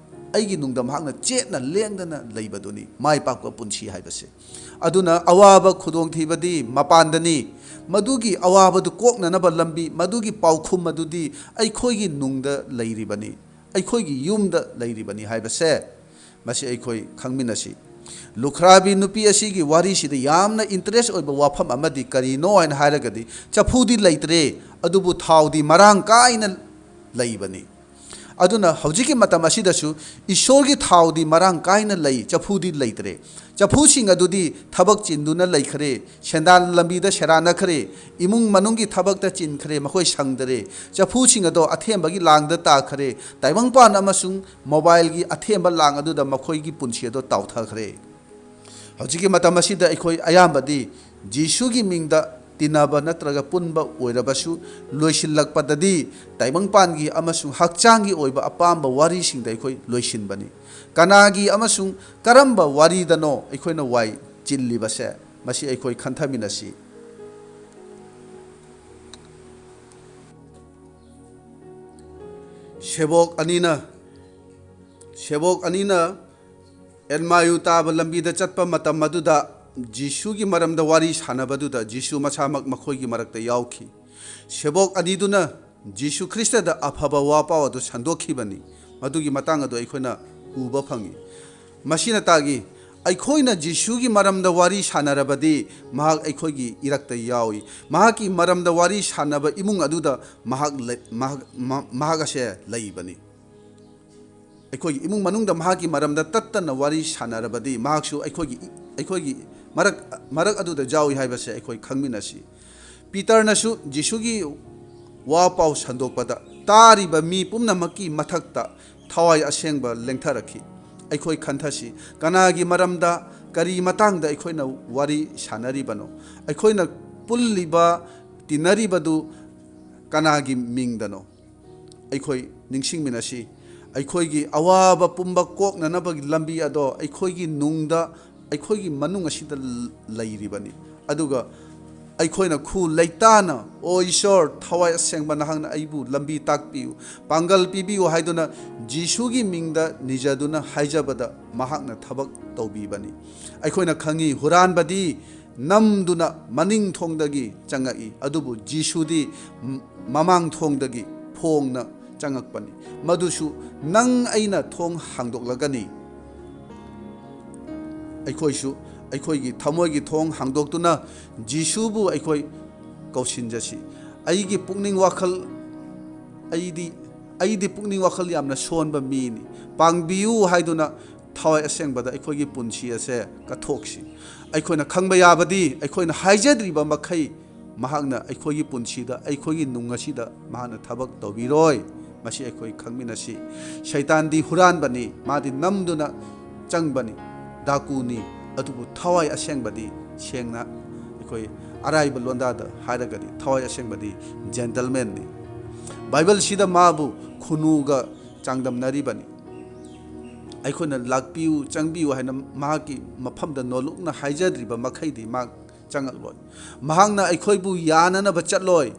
ꯑꯩꯒꯤ ꯅꯨꯡꯗ ꯃꯍꯥꯛꯅ ꯆꯦꯠꯅ ꯂꯦꯡꯗꯅ ꯂꯩꯕꯗꯨꯅꯤ ꯃꯥꯏ ꯄꯥꯛꯄ ꯄꯨꯟꯁꯤ ꯍꯥꯏꯕꯁꯦ꯫ ꯑꯗꯨꯅ ꯑꯋꯥꯕ ꯈꯨꯗꯣꯡꯊꯤꯕꯗꯤ ꯃꯄꯥꯟꯗꯅꯤ, ꯃꯗꯨꯒꯤ ꯑꯋꯥꯕꯗꯨ ꯀꯣꯛꯅꯅꯕ ꯂꯝꯕꯤ, ꯃꯗꯨꯒꯤ ꯄꯥꯎꯈꯨꯝ ꯑꯗꯨꯗꯤ ꯑꯩꯈꯣꯏꯒꯤ ꯅꯨꯡꯗ ꯂꯩꯔꯤꯕꯅꯤ, ꯑꯩꯈꯣꯏꯒꯤ ꯌꯨꯝꯗ ꯂꯩꯔꯤꯕꯅꯤ ꯍꯥꯏꯕꯁꯦ ꯃꯁꯤ ꯑꯩꯈꯣꯏ ꯈꯪꯃꯤꯟꯅꯁꯤ꯫ ꯂꯨꯈ꯭ꯔꯥꯕꯤ ꯅꯨꯄꯤ ꯑꯁꯤꯒꯤ ꯋꯥꯔꯤꯁꯤꯗ ꯌꯥꯝꯅ interest ꯑꯣꯏꯕ ꯋꯥꯐꯝ ꯑꯃꯗꯤ ꯀꯔꯤꯅꯣ ꯍꯥꯏꯅ ꯍꯥꯏꯔꯒꯗꯤ, ꯆꯐꯨꯗꯤ ꯂꯩꯇ꯭ꯔꯦ, ꯑꯗꯨꯕꯨ ꯊꯥꯎꯗꯤ ꯃꯔꯥꯡ ꯀꯥꯏꯅ ꯂꯩꯕꯅꯤ꯫ ꯑꯗꯨꯅ ꯍꯧꯖꯤꯛꯀꯤ ꯃꯇꯝ ꯑꯁꯤꯗꯁꯨ ꯏꯁꯣꯔꯒꯤ ꯊꯥꯎꯗꯤ ꯃꯔꯥꯡ ꯀꯥꯏꯅ ꯂꯩ, ꯆꯐꯨꯗꯤ ꯂꯩꯇ꯭ꯔꯦ꯫ ꯆꯐꯨꯁꯤꯡ ꯑꯗꯨꯗꯤ ꯊꯕꯛ ꯆꯤꯟꯗꯨꯅ ꯂꯩꯈ꯭ꯔꯦ, ꯁꯦꯟꯗꯥꯟ ꯂꯝꯕꯤꯗ ꯁꯦꯔꯥꯟꯅꯈ꯭ꯔꯦ, ꯏꯃꯨꯡ ꯃꯅꯨꯡꯒꯤ ꯊꯕꯛꯇ ꯆꯤꯟꯈ꯭ꯔꯦ, ꯃꯈꯣꯏ ꯁꯪꯗꯔꯦ꯫ ꯆꯐꯨꯁꯤꯡ ꯑꯗꯣ ꯑꯊꯦꯝꯕꯒꯤ ꯂꯥꯡꯗ ꯇꯥꯈ꯭ꯔꯦ, ꯇꯥꯏꯕꯪꯄꯥꯟ ꯑꯃꯁꯨꯡ mobileꯒꯤ ꯑꯊꯦꯝꯕ ꯂꯥꯡ ꯑꯗꯨꯗ ꯃꯈꯣꯏꯒꯤ ꯄꯨꯟꯁꯤ ꯑꯗꯣ ꯇꯥꯎꯊꯈ꯭ꯔꯦ꯫ ꯍꯧꯖꯤꯛꯀꯤ ꯃꯇꯝ ꯑꯁꯤꯗ ꯑꯩꯈꯣꯏ ꯑꯌꯥꯝꯕꯗꯤ ꯖꯤꯁꯨꯒꯤ ꯃꯤꯡꯗ ꯇꯤꯟꯅꯕ ꯅꯠꯇ꯭ꯔꯒ ꯄꯨꯟꯕ ꯑꯣꯏꯔꯕꯁꯨ, ꯂꯣꯏꯁꯤꯜꯂꯛꯄꯗꯗꯤ ꯇꯥꯏꯕꯪꯄꯥꯟꯒꯤ ꯑꯃꯁꯨꯡ ꯍꯛꯆꯥꯡꯒꯤ ꯑꯣꯏꯕ ꯑꯄꯥꯝꯕ ꯋꯥꯔꯤꯁꯤꯡꯗ ꯑꯩꯈꯣꯏ ꯂꯣꯏꯁꯤꯟꯕꯅꯤ꯫ ꯀꯅꯥꯒꯤ ꯑꯃꯁꯨꯡ ꯀꯔꯝꯕ ꯋꯥꯔꯤꯗꯅꯣ ꯑꯩꯈꯣꯏꯅ ꯋꯥꯏ ꯆꯤꯜꯂꯤꯕꯁꯦ? ꯃꯁꯤ ꯑꯩꯈꯣꯏ ꯈꯟꯊꯃꯤꯟꯅꯁꯤ꯫ ꯁꯦꯕꯣꯛ ꯑꯅꯤꯅ, ꯁꯦꯕꯣꯛ ꯑꯅꯤꯅ ꯑꯦꯟꯃꯥꯌꯨ ꯇꯥꯕ ꯂꯝꯕꯤꯗ ꯆꯠꯄ ꯃꯇꯝ ꯑꯗꯨꯗ ꯖꯤꯁꯨꯒꯤ ꯃꯔꯝꯗ ꯋꯥꯔꯤ ꯁꯥꯟꯅꯕꯗꯨꯗ ꯖꯤꯁꯨ ꯃꯁꯥꯃꯛ ꯃꯈꯣꯏꯒꯤ ꯃꯔꯛꯇ ꯌꯥꯎꯈꯤ꯫ ꯁꯦꯕꯣꯛ ꯑꯅꯤꯗꯨꯅ ꯖꯤꯁꯨ ꯈ꯭ꯔꯤꯁꯇꯗ ꯑꯐꯕ ꯋꯥ ꯄꯥꯎ ꯑꯗꯨ ꯁꯟꯗꯣꯛꯈꯤꯕꯅꯤ꯫ ꯃꯗꯨꯒꯤ ꯃꯇꯥꯡ ꯑꯗꯨ ꯑꯩꯈꯣꯏꯅ ꯎꯕ ꯐꯪꯏ꯫ ꯃꯁꯤꯅ ꯇꯥꯛꯏ, ꯑꯩꯈꯣꯏꯅ ꯖꯤꯁꯨꯒꯤ ꯃꯔꯝꯗ ꯋꯥꯔꯤ ꯁꯥꯟꯅꯔꯕꯗꯤ ꯃꯍꯥꯛ ꯑꯩꯈꯣꯏꯒꯤ ꯏꯔꯛꯇ ꯌꯥꯎꯏ꯫ ꯃꯍꯥꯛꯀꯤ ꯃꯔꯝꯗ ꯋꯥꯔꯤ ꯁꯥꯟꯅꯕ ꯏꯃꯨꯡ ꯑꯗꯨꯗ ꯃꯍꯥꯛ ꯂꯩ-, ꯃꯍꯥꯛ, ꯃ-, ꯃꯍꯥꯛ ꯑꯁꯦ ꯂꯩꯕꯅꯤ꯫ ꯑꯩꯈꯣꯏꯒꯤ ꯏꯃꯨꯡ ꯃꯅꯨꯡꯗ ꯃꯍꯥꯛꯀꯤ ꯃꯔꯝꯗ ꯇꯠꯇꯅ ꯋꯥꯔꯤ ꯁꯥꯟꯅꯔꯕꯗꯤ ꯃꯍꯥꯛꯁꯨ ꯑꯩꯈꯣꯏꯒꯤ, ꯑꯩꯈꯣꯏꯒꯤ ꯃꯔꯛ, ꯃꯔꯛ ꯑꯗꯨꯗ ꯌꯥꯎꯏ ꯍꯥꯏꯕꯁꯦ ꯑꯩꯈꯣꯏ ꯈꯪꯃꯤꯟꯅꯁꯤ꯫ ꯄꯤꯇꯔꯅꯁꯨ ꯖꯤꯁꯨꯒꯤ ꯋꯥ ꯄꯥꯎ ꯁꯟꯗꯣꯛꯄꯗ ꯇꯥꯔꯤꯕ ꯃꯤ ꯄꯨꯝꯅꯃꯛꯀꯤ ꯃꯊꯛꯇ ꯊꯋꯥꯏ ꯑꯁꯦꯡꯕ ꯂꯦꯡꯊꯔꯛꯈꯤ꯫ ꯑꯩꯈꯣꯏ ꯈꯟꯊꯁꯤ, ꯀꯅꯥꯒꯤ ꯃꯔꯝꯗ, ꯀꯔꯤ ꯃꯇꯥꯡꯗ ꯑꯩꯈꯣꯏꯅ ꯋꯥꯔꯤ ꯁꯥꯟꯅꯔꯤꯕꯅꯣ? ꯑꯩꯈꯣꯏꯅ ꯄꯨꯜꯂꯤꯕ, ꯇꯤꯟꯅꯔꯤꯕꯗꯨ ꯀꯅꯥꯒꯤ ꯃꯤꯡꯗꯅꯣ? ꯑꯩꯈꯣꯏ ꯅꯤꯡꯁꯤꯡꯃꯤꯟꯅꯁꯤ꯫ ꯑꯩꯈꯣꯏꯒꯤ ꯑꯋꯥꯕ ꯄꯨꯝꯕ ꯀꯣꯛꯅꯅꯕꯒꯤ ꯂꯝꯕꯤ ꯑꯗꯣ ꯑꯩꯈꯣꯏꯒꯤ ꯅꯨꯡꯗ, ꯑꯩꯈꯣꯏꯒꯤ ꯃꯅꯨꯡ ꯑꯁꯤꯗ ꯂꯩꯔꯤꯕꯅꯤ꯫ ꯑꯗꯨꯒ ꯑꯩꯈꯣꯏꯅ ꯈꯨ ꯂꯩꯇꯥꯅ, "ꯑꯣ ꯏꯁꯣꯔ, ꯊꯋꯥꯏ ꯑꯁꯦꯡꯕ ꯅꯍꯥꯛꯅ ꯑꯩꯕꯨ ꯂꯝꯕꯤ ꯇꯥꯛꯄꯤꯌꯨ, ꯄꯥꯡꯒꯜ ꯄꯤꯕꯤꯌꯨ" ꯍꯥꯏꯗꯨꯅ ꯖꯤꯁꯨꯒꯤ ꯃꯤꯡꯗ ꯅꯤꯖꯗꯨꯅ ꯍꯥꯏꯖꯕꯗ ꯃꯍꯥꯛꯅ ꯊꯕꯛ ꯇꯧꯕꯤꯕꯅꯤ꯫ ꯑꯩꯈꯣꯏꯅ ꯈꯪꯉꯤ, ꯍꯨꯔꯥꯟꯕꯗꯤ ꯅꯝꯗꯨꯅ ꯃꯅꯤꯡ ꯊꯣꯡꯗꯒꯤ ꯆꯪꯉꯛꯏ, ꯑꯗꯨꯕꯨ ꯖꯤꯁꯨꯗꯤ ꯃꯃꯥꯡ ꯊꯣꯡꯗꯒꯤ ꯐꯣꯡꯅ ꯆꯪꯉꯛꯄꯅꯤ꯫ ꯃꯗꯨꯁꯨ ꯅꯪ ꯑꯩꯅ ꯊꯣꯡ ꯍꯥꯡꯗꯣꯛꯂꯒꯅꯤ꯫ ꯑꯩꯈꯣꯏꯁꯨ ꯑꯩꯈꯣꯏꯒꯤ ꯊꯃꯣꯏꯒꯤ ꯊꯣꯡ ꯍꯥꯡꯗꯣꯛꯇꯨꯅ ꯖꯤꯁꯨꯕꯨ ꯑꯩꯈꯣꯏ ꯀꯧꯁꯤꯟꯖꯁꯤ꯫ "ꯑꯩꯒꯤ ꯄꯨꯛꯅꯤꯡ ꯋꯥꯈꯜ, ꯑꯩꯗꯤ, ꯑꯩꯗꯤ ꯄꯨꯛꯅꯤꯡ ꯋꯥꯈꯜ ꯌꯥꯝꯅ ꯁꯣꯟꯕ ꯃꯤꯅꯤ, ꯄꯥꯡꯕꯤꯌꯨ" ꯍꯥꯏꯗꯨꯅ ꯊꯋꯥꯏ ꯑꯁꯦꯡꯕꯗ ꯑꯩꯈꯣꯏꯒꯤ ꯄꯨꯟꯁꯤ ꯑꯁꯦ ꯀꯠꯊꯣꯛꯁꯤ꯫ ꯑꯩꯈꯣꯏꯅ ꯈꯪꯕ ꯌꯥꯕꯗꯤ, ꯑꯩꯈꯣꯏꯅ ꯍꯥꯏꯖꯗ꯭ꯔꯤꯕ ꯃꯈꯩ ꯃꯍꯥꯛꯅ ꯑꯩꯈꯣꯏꯒꯤ ꯄꯨꯟꯁꯤꯗ, ꯑꯩꯈꯣꯏꯒꯤ ꯅꯨꯡ ꯑꯁꯤꯗ ꯃꯍꯥꯛꯅ ꯊꯕꯛ ꯇꯧꯕꯤꯔꯣꯏ꯫ ꯃꯁꯤ ꯑꯩꯈꯣꯏ ꯈꯪꯃꯤꯟꯅꯁꯤ꯫ ꯁꯩꯇꯥꯟꯗꯤ ꯍꯨꯔꯥꯟꯕꯅꯤ, ꯃꯥꯗꯤ ꯅꯝꯗꯨꯅ ꯆꯪꯕꯅꯤ, ꯗꯥꯀꯨꯅꯤ, ꯑꯗꯨꯕꯨ ꯊꯋꯥꯏ ꯑꯁꯦꯡꯕꯗꯤ, ꯁꯦꯡꯅ ꯑꯩꯈꯣꯏ ꯑꯔꯥꯏꯕ ꯂꯣꯟꯗꯥꯗ ꯍꯥꯏꯔꯒꯗꯤ, ꯊꯋꯥꯏ ꯑꯁꯦꯡꯕꯗꯤ ꯖꯦꯟꯇꯜꯃꯦꯟꯅꯤ꯫ ꯕꯥꯏꯕꯜꯁꯤꯗ ꯃꯥꯕꯨ ꯈꯨꯅꯨꯒ ꯆꯥꯡꯗꯝꯅꯔꯤꯕꯅꯤ꯫ ꯑꯩꯈꯣꯏꯅ "ꯂꯥꯛꯄꯤꯌꯨ, ꯆꯪꯕꯤꯌꯨ" ꯍꯥꯏꯅ ꯃꯍꯥꯛꯀꯤ ꯃꯐꯝꯗ ꯅꯣꯂꯨꯛꯅ ꯍꯥꯏꯖꯗ꯭ꯔꯤꯕ ꯃꯈꯩꯗꯤ ꯃꯍꯥꯛ ꯆꯪꯉꯛꯂꯣꯏ꯫ ꯃꯍꯥꯛꯅ ꯑꯩꯈꯣꯏꯕꯨ ꯌꯥꯅꯅꯕ ꯆꯠꯂꯣꯏ꯫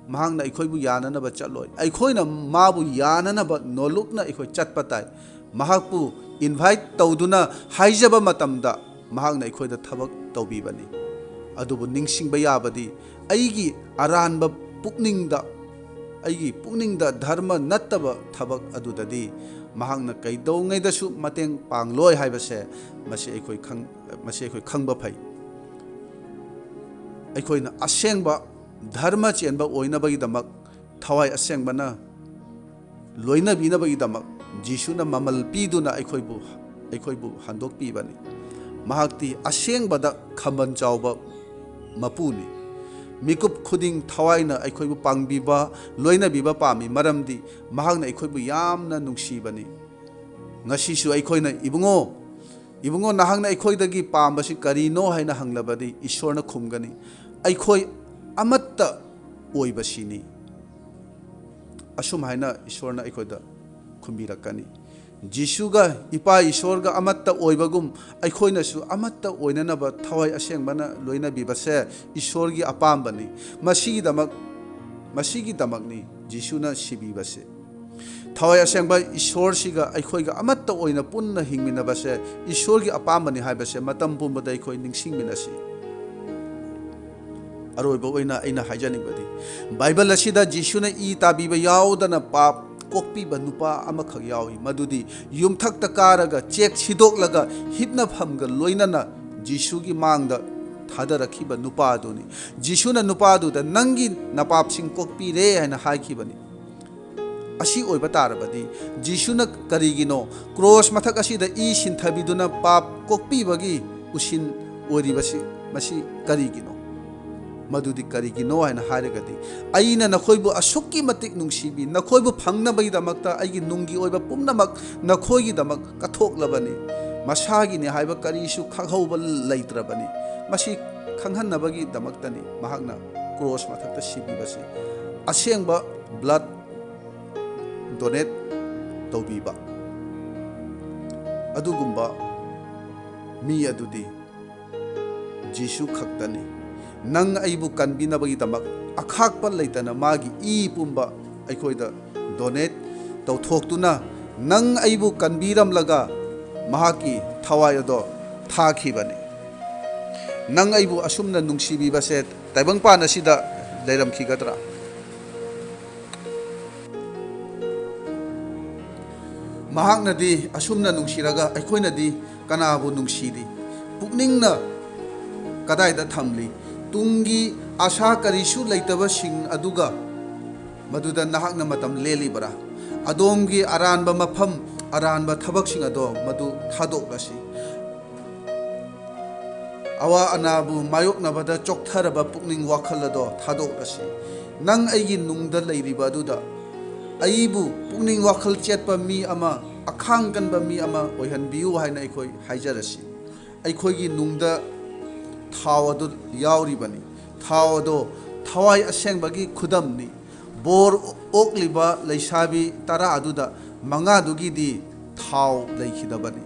ꯃꯍꯥꯛꯅ ꯑꯩꯈꯣꯏꯕꯨ ꯌꯥꯅꯅꯕ ꯆꯠꯂꯣꯏ꯫ ꯑꯩꯈꯣꯏꯅ ꯃꯥꯕꯨ ꯌꯥꯅꯅꯕ ꯅꯣꯂꯨꯛꯅ ꯑꯩꯈꯣꯏ ꯆꯠꯄ ꯇꯥꯏ꯫ ꯃꯍꯥꯛꯄꯨ ꯏꯟꯚꯥꯏꯠ ꯇꯧꯗꯨꯅ ꯍꯥꯏꯖꯕ ꯃꯇꯝꯗ ꯃꯍꯥꯛꯅ ꯑꯩꯈꯣꯏꯗ ꯊꯕꯛ ꯇꯧꯕꯤꯕꯅꯤ꯫ ꯑꯗꯨꯕꯨ ꯅꯤꯡꯁꯤꯡꯕ ꯌꯥꯕꯗꯤ, ꯑꯩꯒꯤ ꯑꯔꯥꯟꯕ ꯄꯨꯛꯅꯤꯡꯗ, ꯑꯩꯒꯤ ꯄꯨꯛꯅꯤꯡꯗ ꯙꯔꯃ ꯅꯠꯇꯕ ꯊꯕꯛ ꯑꯗꯨꯗꯗꯤ ꯃꯍꯥꯛꯅ ꯀꯩꯗꯧꯉꯩꯗꯁꯨ ꯃꯇꯦꯡ ꯄꯥꯡꯂꯣꯏ ꯍꯥꯏꯕꯁꯦ ꯃꯁꯤ ꯑꯩꯈꯣꯏ ꯈꯪ-, ꯃꯁꯤ ꯑꯩꯈꯣꯏ ꯈꯪꯕ ꯐꯩ꯫ ꯑꯩꯈꯣꯏꯅ ꯑꯁꯦꯡꯕ ꯙꯔꯃ ꯆꯦꯟꯕ ꯑꯣꯏꯅꯕꯒꯤꯗꯃꯛ, ꯊꯋꯥꯏ ꯑꯁꯦꯡꯕꯅ ꯂꯣꯏꯅꯕꯤꯅꯕꯒꯤꯗꯃꯛ ꯖꯤꯁꯨꯅ ꯃꯃꯜ ꯄꯤꯗꯨꯅ ꯑꯩꯈꯣꯏꯕꯨ, ꯑꯩꯈꯣꯏꯕꯨ ꯍꯟꯗꯣꯛꯄꯤꯕꯅꯤ꯫ ꯃꯍꯥꯛꯇꯤ ꯑꯁꯦꯡꯕꯗ ꯈꯝꯕꯟ ꯆꯥꯎꯕ ꯃꯄꯨꯅꯤ꯫ ꯃꯤꯀꯨꯞ ꯈꯨꯗꯤꯡ ꯊꯋꯥꯏꯅ ꯑꯩꯈꯣꯏꯕꯨ ꯄꯥꯡꯕꯤꯕ, ꯂꯣꯏꯅꯕꯤꯕ ꯄꯥꯝꯃꯤ, ꯃꯔꯝꯗꯤ ꯃꯍꯥꯛꯅ ꯑꯩꯈꯣꯏꯕꯨ ꯌꯥꯝꯅ ꯅꯨꯡꯁꯤꯕꯅꯤ꯫ ꯉꯁꯤꯁꯨ ꯑꯩꯈꯣꯏꯅ, "ꯏꯕꯨꯡꯉꯣ, ꯏꯕꯨꯡꯉꯣ, ꯅꯍꯥꯛꯅ ꯑꯩꯈꯣꯏꯗꯒꯤ ꯄꯥꯝꯕꯁꯤ ꯀꯔꯤꯅꯣ?" ꯍꯥꯏꯅ ꯍꯪꯂꯕꯗꯤ, ꯏꯁꯣꯔꯅ ꯈꯨꯝꯒꯅꯤ, "ꯑꯩꯈꯣꯏ ꯑꯃꯠꯇ ꯑꯣꯏꯕꯁꯤꯅꯤ"꯫ ꯑꯁꯨꯝ ꯍꯥꯏꯅ ꯏꯁꯣꯔꯅ ꯑꯩꯈꯣꯏꯗ ꯈꯨꯝꯕꯤꯔꯛꯀꯅꯤ꯫ ꯖꯤꯁꯨꯒ ꯏꯄꯥ ꯏꯁꯣꯔꯒ ꯑꯃꯠꯇ ꯑꯣꯏꯕꯒꯨꯝ ꯑꯩꯈꯣꯏꯅꯁꯨ ꯑꯃꯠꯇ ꯑꯣꯏꯅꯅꯕ ꯊꯋꯥꯏ ꯑꯁꯦꯡꯕꯅ ꯂꯣꯏꯅꯕꯤꯕꯁꯦ ꯏꯁꯣꯔꯒꯤ ꯑꯄꯥꯝꯕꯅꯤ꯫ ꯃꯁꯤꯒꯤꯗꯃꯛ, ꯃꯁꯤꯒꯤꯗꯃꯛꯅꯤ ꯖꯤꯁꯨꯅ ꯁꯤꯕꯤꯕꯁꯦ꯫ ꯊꯋꯥꯏ ꯑꯁꯦꯡꯕ ꯏꯁꯣꯔꯁꯤꯒ ꯑꯩꯈꯣꯏꯒ ꯑꯃꯠꯇ ꯑꯣꯏꯅ ꯄꯨꯟꯅ ꯍꯤꯡꯃꯤꯟꯅꯕꯁꯦ ꯏꯁꯣꯔꯒꯤ ꯑꯄꯥꯝꯕꯅꯤ ꯍꯥꯏꯕꯁꯦ ꯃꯇꯝ ꯄꯨꯝꯕꯗ ꯑꯩꯈꯣꯏ ꯅꯤꯡꯁꯤꯡꯃꯤꯟꯅꯁꯤ꯫ ꯑꯔꯣꯏꯕ ꯑꯣꯏꯅ ꯑꯩꯅ ꯍꯥꯏꯖꯅꯤꯡꯕꯗꯤ, ꯕꯥꯏꯕꯜ ꯑꯁꯤꯗ ꯖꯤꯁꯨꯅ ꯏ ꯇꯥꯕꯤꯕ ꯌꯥꯎꯗꯅ ꯄꯥꯞ ꯀꯣꯛꯄꯤꯕ ꯅꯨꯄꯥ ꯑꯃꯈꯛ ꯌꯥꯎꯏ, ꯃꯗꯨꯗꯤ ꯌꯨꯝꯊꯛꯇ ꯀꯥꯔꯒ ꯆꯦꯛ ꯁꯤꯗꯣꯛꯂꯒ ꯍꯤꯞꯅꯐꯝꯒ ꯂꯣꯏꯅꯅ ꯖꯤꯁꯨꯒꯤ ꯃꯥꯡꯗ ꯊꯥꯗꯔꯛꯈꯤꯕ ꯅꯨꯄꯥ ꯑꯗꯨꯅꯤ꯫ ꯖꯤꯁꯨꯅ ꯅꯨꯄꯥ ꯑꯗꯨꯗ, "ꯅꯪꯒꯤ ꯅꯄꯥꯞꯁꯤꯡ ꯀꯣꯛꯄꯤꯔꯦ" ꯍꯥꯏꯅ ꯍꯥꯏꯈꯤꯕꯅꯤ꯫ ꯑꯁꯤ ꯑꯣꯏꯕ ꯇꯥꯔꯕꯗꯤ, ꯖꯤꯁꯨꯅ ꯀꯔꯤꯒꯤꯅꯣ ꯀ꯭ꯔꯣꯁ ꯃꯊꯛ ꯑꯁꯤꯗ ꯏ ꯁꯤꯟꯊꯕꯤꯗꯨꯅ ꯄꯥꯞ ꯀꯣꯛꯄꯤꯕꯒꯤ ꯎꯁꯤꯟ ꯑꯣꯏꯔꯤꯕꯁꯤ, ꯃꯁꯤ ꯀꯔꯤꯒꯤꯅꯣ? ꯃꯗꯨꯗꯤ ꯀꯔꯤꯒꯤꯅꯣ ꯍꯥꯏꯅ ꯍꯥꯏꯔꯒꯗꯤ, "ꯑꯩꯅ ꯅꯈꯣꯏꯕꯨ ꯑꯁꯨꯛꯀꯤ ꯃꯇꯤꯛ ꯅꯨꯡꯁꯤꯕꯤ, ꯅꯈꯣꯏꯕꯨ ꯐꯪꯅꯕꯒꯤꯗꯃꯛꯇ ꯑꯩꯒꯤ ꯅꯨꯡꯒꯤ ꯑꯣꯏꯕ ꯄꯨꯝꯅꯃꯛ ꯅꯈꯣꯏꯒꯤꯗꯃꯛ ꯀꯠꯊꯣꯛꯂꯕꯅꯤ꯫ ꯃꯁꯥꯒꯤꯅꯤ ꯍꯥꯏꯕ ꯀꯔꯤꯁꯨ ꯈꯪꯍꯧꯕ ꯂꯩꯇ꯭ꯔꯕꯅꯤ꯫ ꯃꯁꯤ ꯈꯪꯍꯟꯅꯕꯒꯤꯗꯃꯛꯇꯅꯤ ꯃꯍꯥꯛꯅ ꯀ꯭ꯔꯣꯁ ꯃꯊꯛꯇ ꯁꯤꯕꯤꯕꯁꯤ꯫" ꯑꯁꯦꯡꯕ ꯕ꯭ꯂꯠ ꯗꯣꯅꯦꯠ ꯇꯧꯕꯤꯕ ꯑꯗꯨꯒꯨꯝꯕ ꯃꯤ ꯑꯗꯨꯗꯤ ꯖꯤꯁꯨ ꯈꯛꯇꯅꯤ꯫ ꯅꯪ ꯑꯩꯕꯨ ꯀꯟꯕꯤꯅꯕꯒꯤꯗꯃꯛ ꯑꯈꯥꯛꯄ ꯂꯩꯇꯅ ꯃꯥꯒꯤ ꯏ ꯄꯨꯝꯕ ꯑꯩꯈꯣꯏꯗ ꯗꯣꯅꯦꯠ ꯇꯧꯊꯣꯛꯇꯨꯅ, ꯅꯪ ꯑꯩꯕꯨ ꯀꯟꯕꯤꯔꯝꯂꯒ ꯃꯍꯥꯛꯀꯤ ꯊꯋꯥꯏ ꯑꯗꯣ ꯊꯥꯈꯤꯕꯅꯤ꯫ ꯅꯪ ꯑꯩꯕꯨ ꯑꯁꯨꯝꯅ ꯅꯨꯡꯁꯤꯕꯤꯕꯁꯦ ꯇꯥꯏꯕꯪꯄꯥꯟ ꯑꯁꯤꯗ ꯂꯩꯔꯝꯈꯤꯒꯗ꯭ꯔꯥ? ꯃꯍꯥꯛꯅꯗꯤ ꯑꯁꯨꯝꯅ ꯅꯨꯡꯁꯤꯔꯒ ꯑꯩꯈꯣꯏꯅꯗꯤ ꯀꯅꯥꯕꯨ ꯅꯨꯡꯁꯤꯔꯤ? ꯄꯨꯛꯅꯤꯡꯅ ꯀꯗꯥꯏꯗ ꯊꯝꯂꯤ? ꯇꯨꯡꯒꯤ ꯑꯥꯁꯥ ꯀꯔꯤꯁꯨ ꯂꯩꯇꯕꯁꯤꯡ ꯑꯗꯨꯒ ꯃꯗꯨꯗ ꯅꯍꯥꯛꯅ ꯃꯇꯝ ꯂꯦꯜꯂꯤꯕꯔꯥ? ꯑꯗꯣꯝꯒꯤ ꯑꯔꯥꯟꯕ ꯃꯐꯝ, ꯑꯔꯥꯟꯕ ꯊꯕꯛꯁꯤꯡ ꯑꯗꯣ ꯃꯗꯨ ꯊꯥꯗꯣꯛꯂꯁꯤ꯫ ꯑꯋꯥ ꯑꯅꯥꯕꯨ ꯃꯥꯌꯣꯛꯅꯕꯗ ꯆꯣꯛꯊꯔꯕ ꯄꯨꯛꯅꯤꯡ ꯋꯥꯈꯜ ꯑꯗꯣ ꯊꯥꯗꯣꯛꯂꯁꯤ꯫ ꯅꯪ ꯑꯩꯒꯤ ꯅꯨꯡꯗ ꯂꯩꯔꯤꯕ ꯑꯗꯨꯗ ꯑꯩꯕꯨ ꯄꯨꯛꯅꯤꯡ ꯋꯥꯈꯜ ꯆꯦꯠꯄ ꯃꯤ ꯑꯃ, ꯑꯈꯥꯡ ꯀꯟꯕ ꯃꯤ ꯑꯃ ꯑꯣꯏꯍꯟꯕꯤꯌꯨ ꯍꯥꯏꯅ ꯑꯩꯈꯣꯏ ꯍꯥꯏꯖꯔꯁꯤ꯫ ꯑꯩꯈꯣꯏꯒꯤ ꯅꯨꯡꯗ ꯊꯥꯎ ꯑꯗꯨ ꯌꯥꯎꯔꯤꯕꯅꯤ꯫ ꯊꯥꯎ ꯑꯗꯣ ꯊꯋꯥꯏ ꯑꯁꯦꯡꯕꯒꯤ ꯈꯨꯗꯝꯅꯤ꯫ ꯕꯣꯔ ꯑꯣꯛꯂꯤꯕ ꯂꯩꯁꯥꯕꯤ ꯇꯔꯥ ꯑꯗꯨꯗ ꯃꯉꯥꯗꯨꯒꯤꯗꯤ ꯊꯥꯎ ꯂꯩꯈꯤꯗꯕꯅꯤ꯫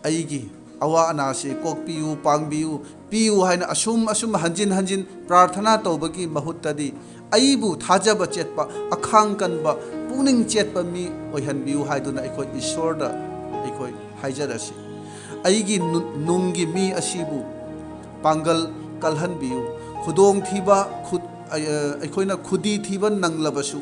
ꯑꯩꯒꯤ ꯑꯋꯥ ꯑꯅꯥꯁꯤ ꯀꯣꯛꯄꯤꯌꯨ, ꯄꯥꯡꯕꯤꯌꯨ, ꯄꯤꯌꯨ ꯍꯥꯏꯅ ꯑꯁꯨꯝ ꯑꯁꯨꯝ ꯍꯟꯖꯤꯟ ꯍꯟꯖꯤꯟ ꯄ꯭ꯔꯥꯔꯊꯅꯥ ꯇꯧꯕꯒꯤ ꯃꯍꯨꯠꯇꯗꯤ, ꯑꯩꯕꯨ ꯊꯥꯖꯕ ꯆꯦꯠꯄ, ꯑꯈꯥꯡ ꯀꯟꯕ, ꯄꯨꯛꯅꯤꯡ ꯆꯦꯠꯄ ꯃꯤ ꯑꯣꯏꯍꯟꯕꯤꯌꯨ ꯍꯥꯏꯗꯨꯅ ꯑꯩꯈꯣꯏ ꯏꯁꯣꯔꯗ ꯑꯩꯈꯣꯏ ꯍꯥꯏꯖꯔꯁꯤ꯫ ꯑꯩꯒꯤ ꯅꯨ-, ꯅꯨꯡꯒꯤ ꯃꯤ ꯑꯁꯤꯕꯨ ꯄꯥꯡꯒꯜ ꯀꯜꯍꯟꯕꯤꯌꯨ꯫ ꯈꯨꯗꯣꯡꯊꯤꯕ, ꯈꯨ-, ꯑ, ꯑꯩꯈꯣꯏꯅ ꯈꯨꯗꯤ ꯊꯤꯕ ꯅꯪꯂꯕꯁꯨ,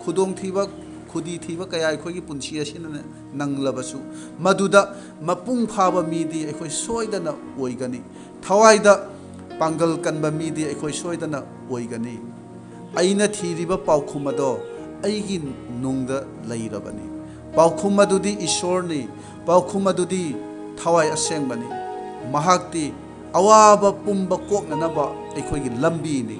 ꯈꯨꯗꯣꯡꯊꯤꯕ, ꯈꯨꯗꯤ ꯊꯤꯕ ꯀꯌꯥ ꯑꯩꯈꯣꯏꯒꯤ ꯄꯨꯟꯁꯤ ꯑꯁꯤꯅ ꯅꯪꯂꯕꯁꯨ, ꯃꯗꯨꯗ ꯃꯄꯨꯡ ꯐꯥꯕ ꯃꯤꯗꯤ ꯑꯩꯈꯣꯏ ꯁꯣꯏꯗꯅ ꯑꯣꯏꯒꯅꯤ꯫ ꯊꯋꯥꯏꯗ ꯄꯥꯡꯒꯜ ꯀꯟꯕ ꯃꯤꯗꯤ ꯑꯩꯈꯣꯏ ꯁꯣꯏꯗꯅ ꯑꯣꯏꯒꯅꯤ꯫ ꯑꯩꯅ ꯊꯤꯔꯤꯕ ꯄꯥꯎꯈꯨꯝ ꯑꯗꯣ ꯑꯩꯒꯤ ꯅꯨꯡꯗ ꯂꯩꯔꯕꯅꯤ꯫ ꯄꯥꯎꯈꯨꯝ ꯑꯗꯨꯗꯤ ꯏꯁꯣꯔꯅꯤ꯫ ꯄꯥꯎꯈꯨꯝ ꯑꯗꯨꯗꯤ ꯊꯋꯥꯏ ꯑꯁꯦꯡꯕꯅꯤ꯫ ꯃꯍꯥꯛꯇꯤ ꯑꯋꯥꯕ ꯄꯨꯝꯕ ꯀꯣꯛꯅꯅꯕ ꯑꯩꯈꯣꯏꯒꯤ ꯂꯝꯕꯤꯅꯤ꯫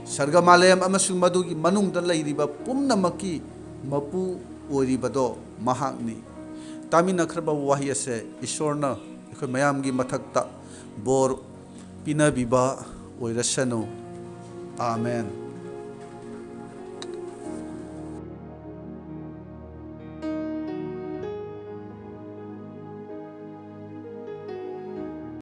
ꯁꯔꯒ ꯃꯥꯂꯦꯝ ꯑꯃꯁꯨꯡ ꯃꯗꯨꯒꯤ ꯃꯅꯨꯡꯗ ꯂꯩꯔꯤꯕ ꯄꯨꯝꯅꯃꯛꯀꯤ ꯃꯄꯨ ꯑꯣꯏꯔꯤꯕꯗꯣ ꯃꯍꯥꯛꯅꯤ꯫ ꯇꯥꯃꯤꯟꯅꯈ꯭ꯔꯕ ꯋꯥꯍꯩ ꯑꯁꯦ ꯏꯁꯣꯔꯅ ꯑꯩꯈꯣꯏ ꯃꯌꯥꯝꯒꯤ ꯃꯊꯛꯇ ꯕꯣꯔ ꯄꯤꯅꯕꯤꯕ ꯑꯣꯏꯔꯁꯅꯨ꯫ ꯑꯥꯃꯦꯟ꯫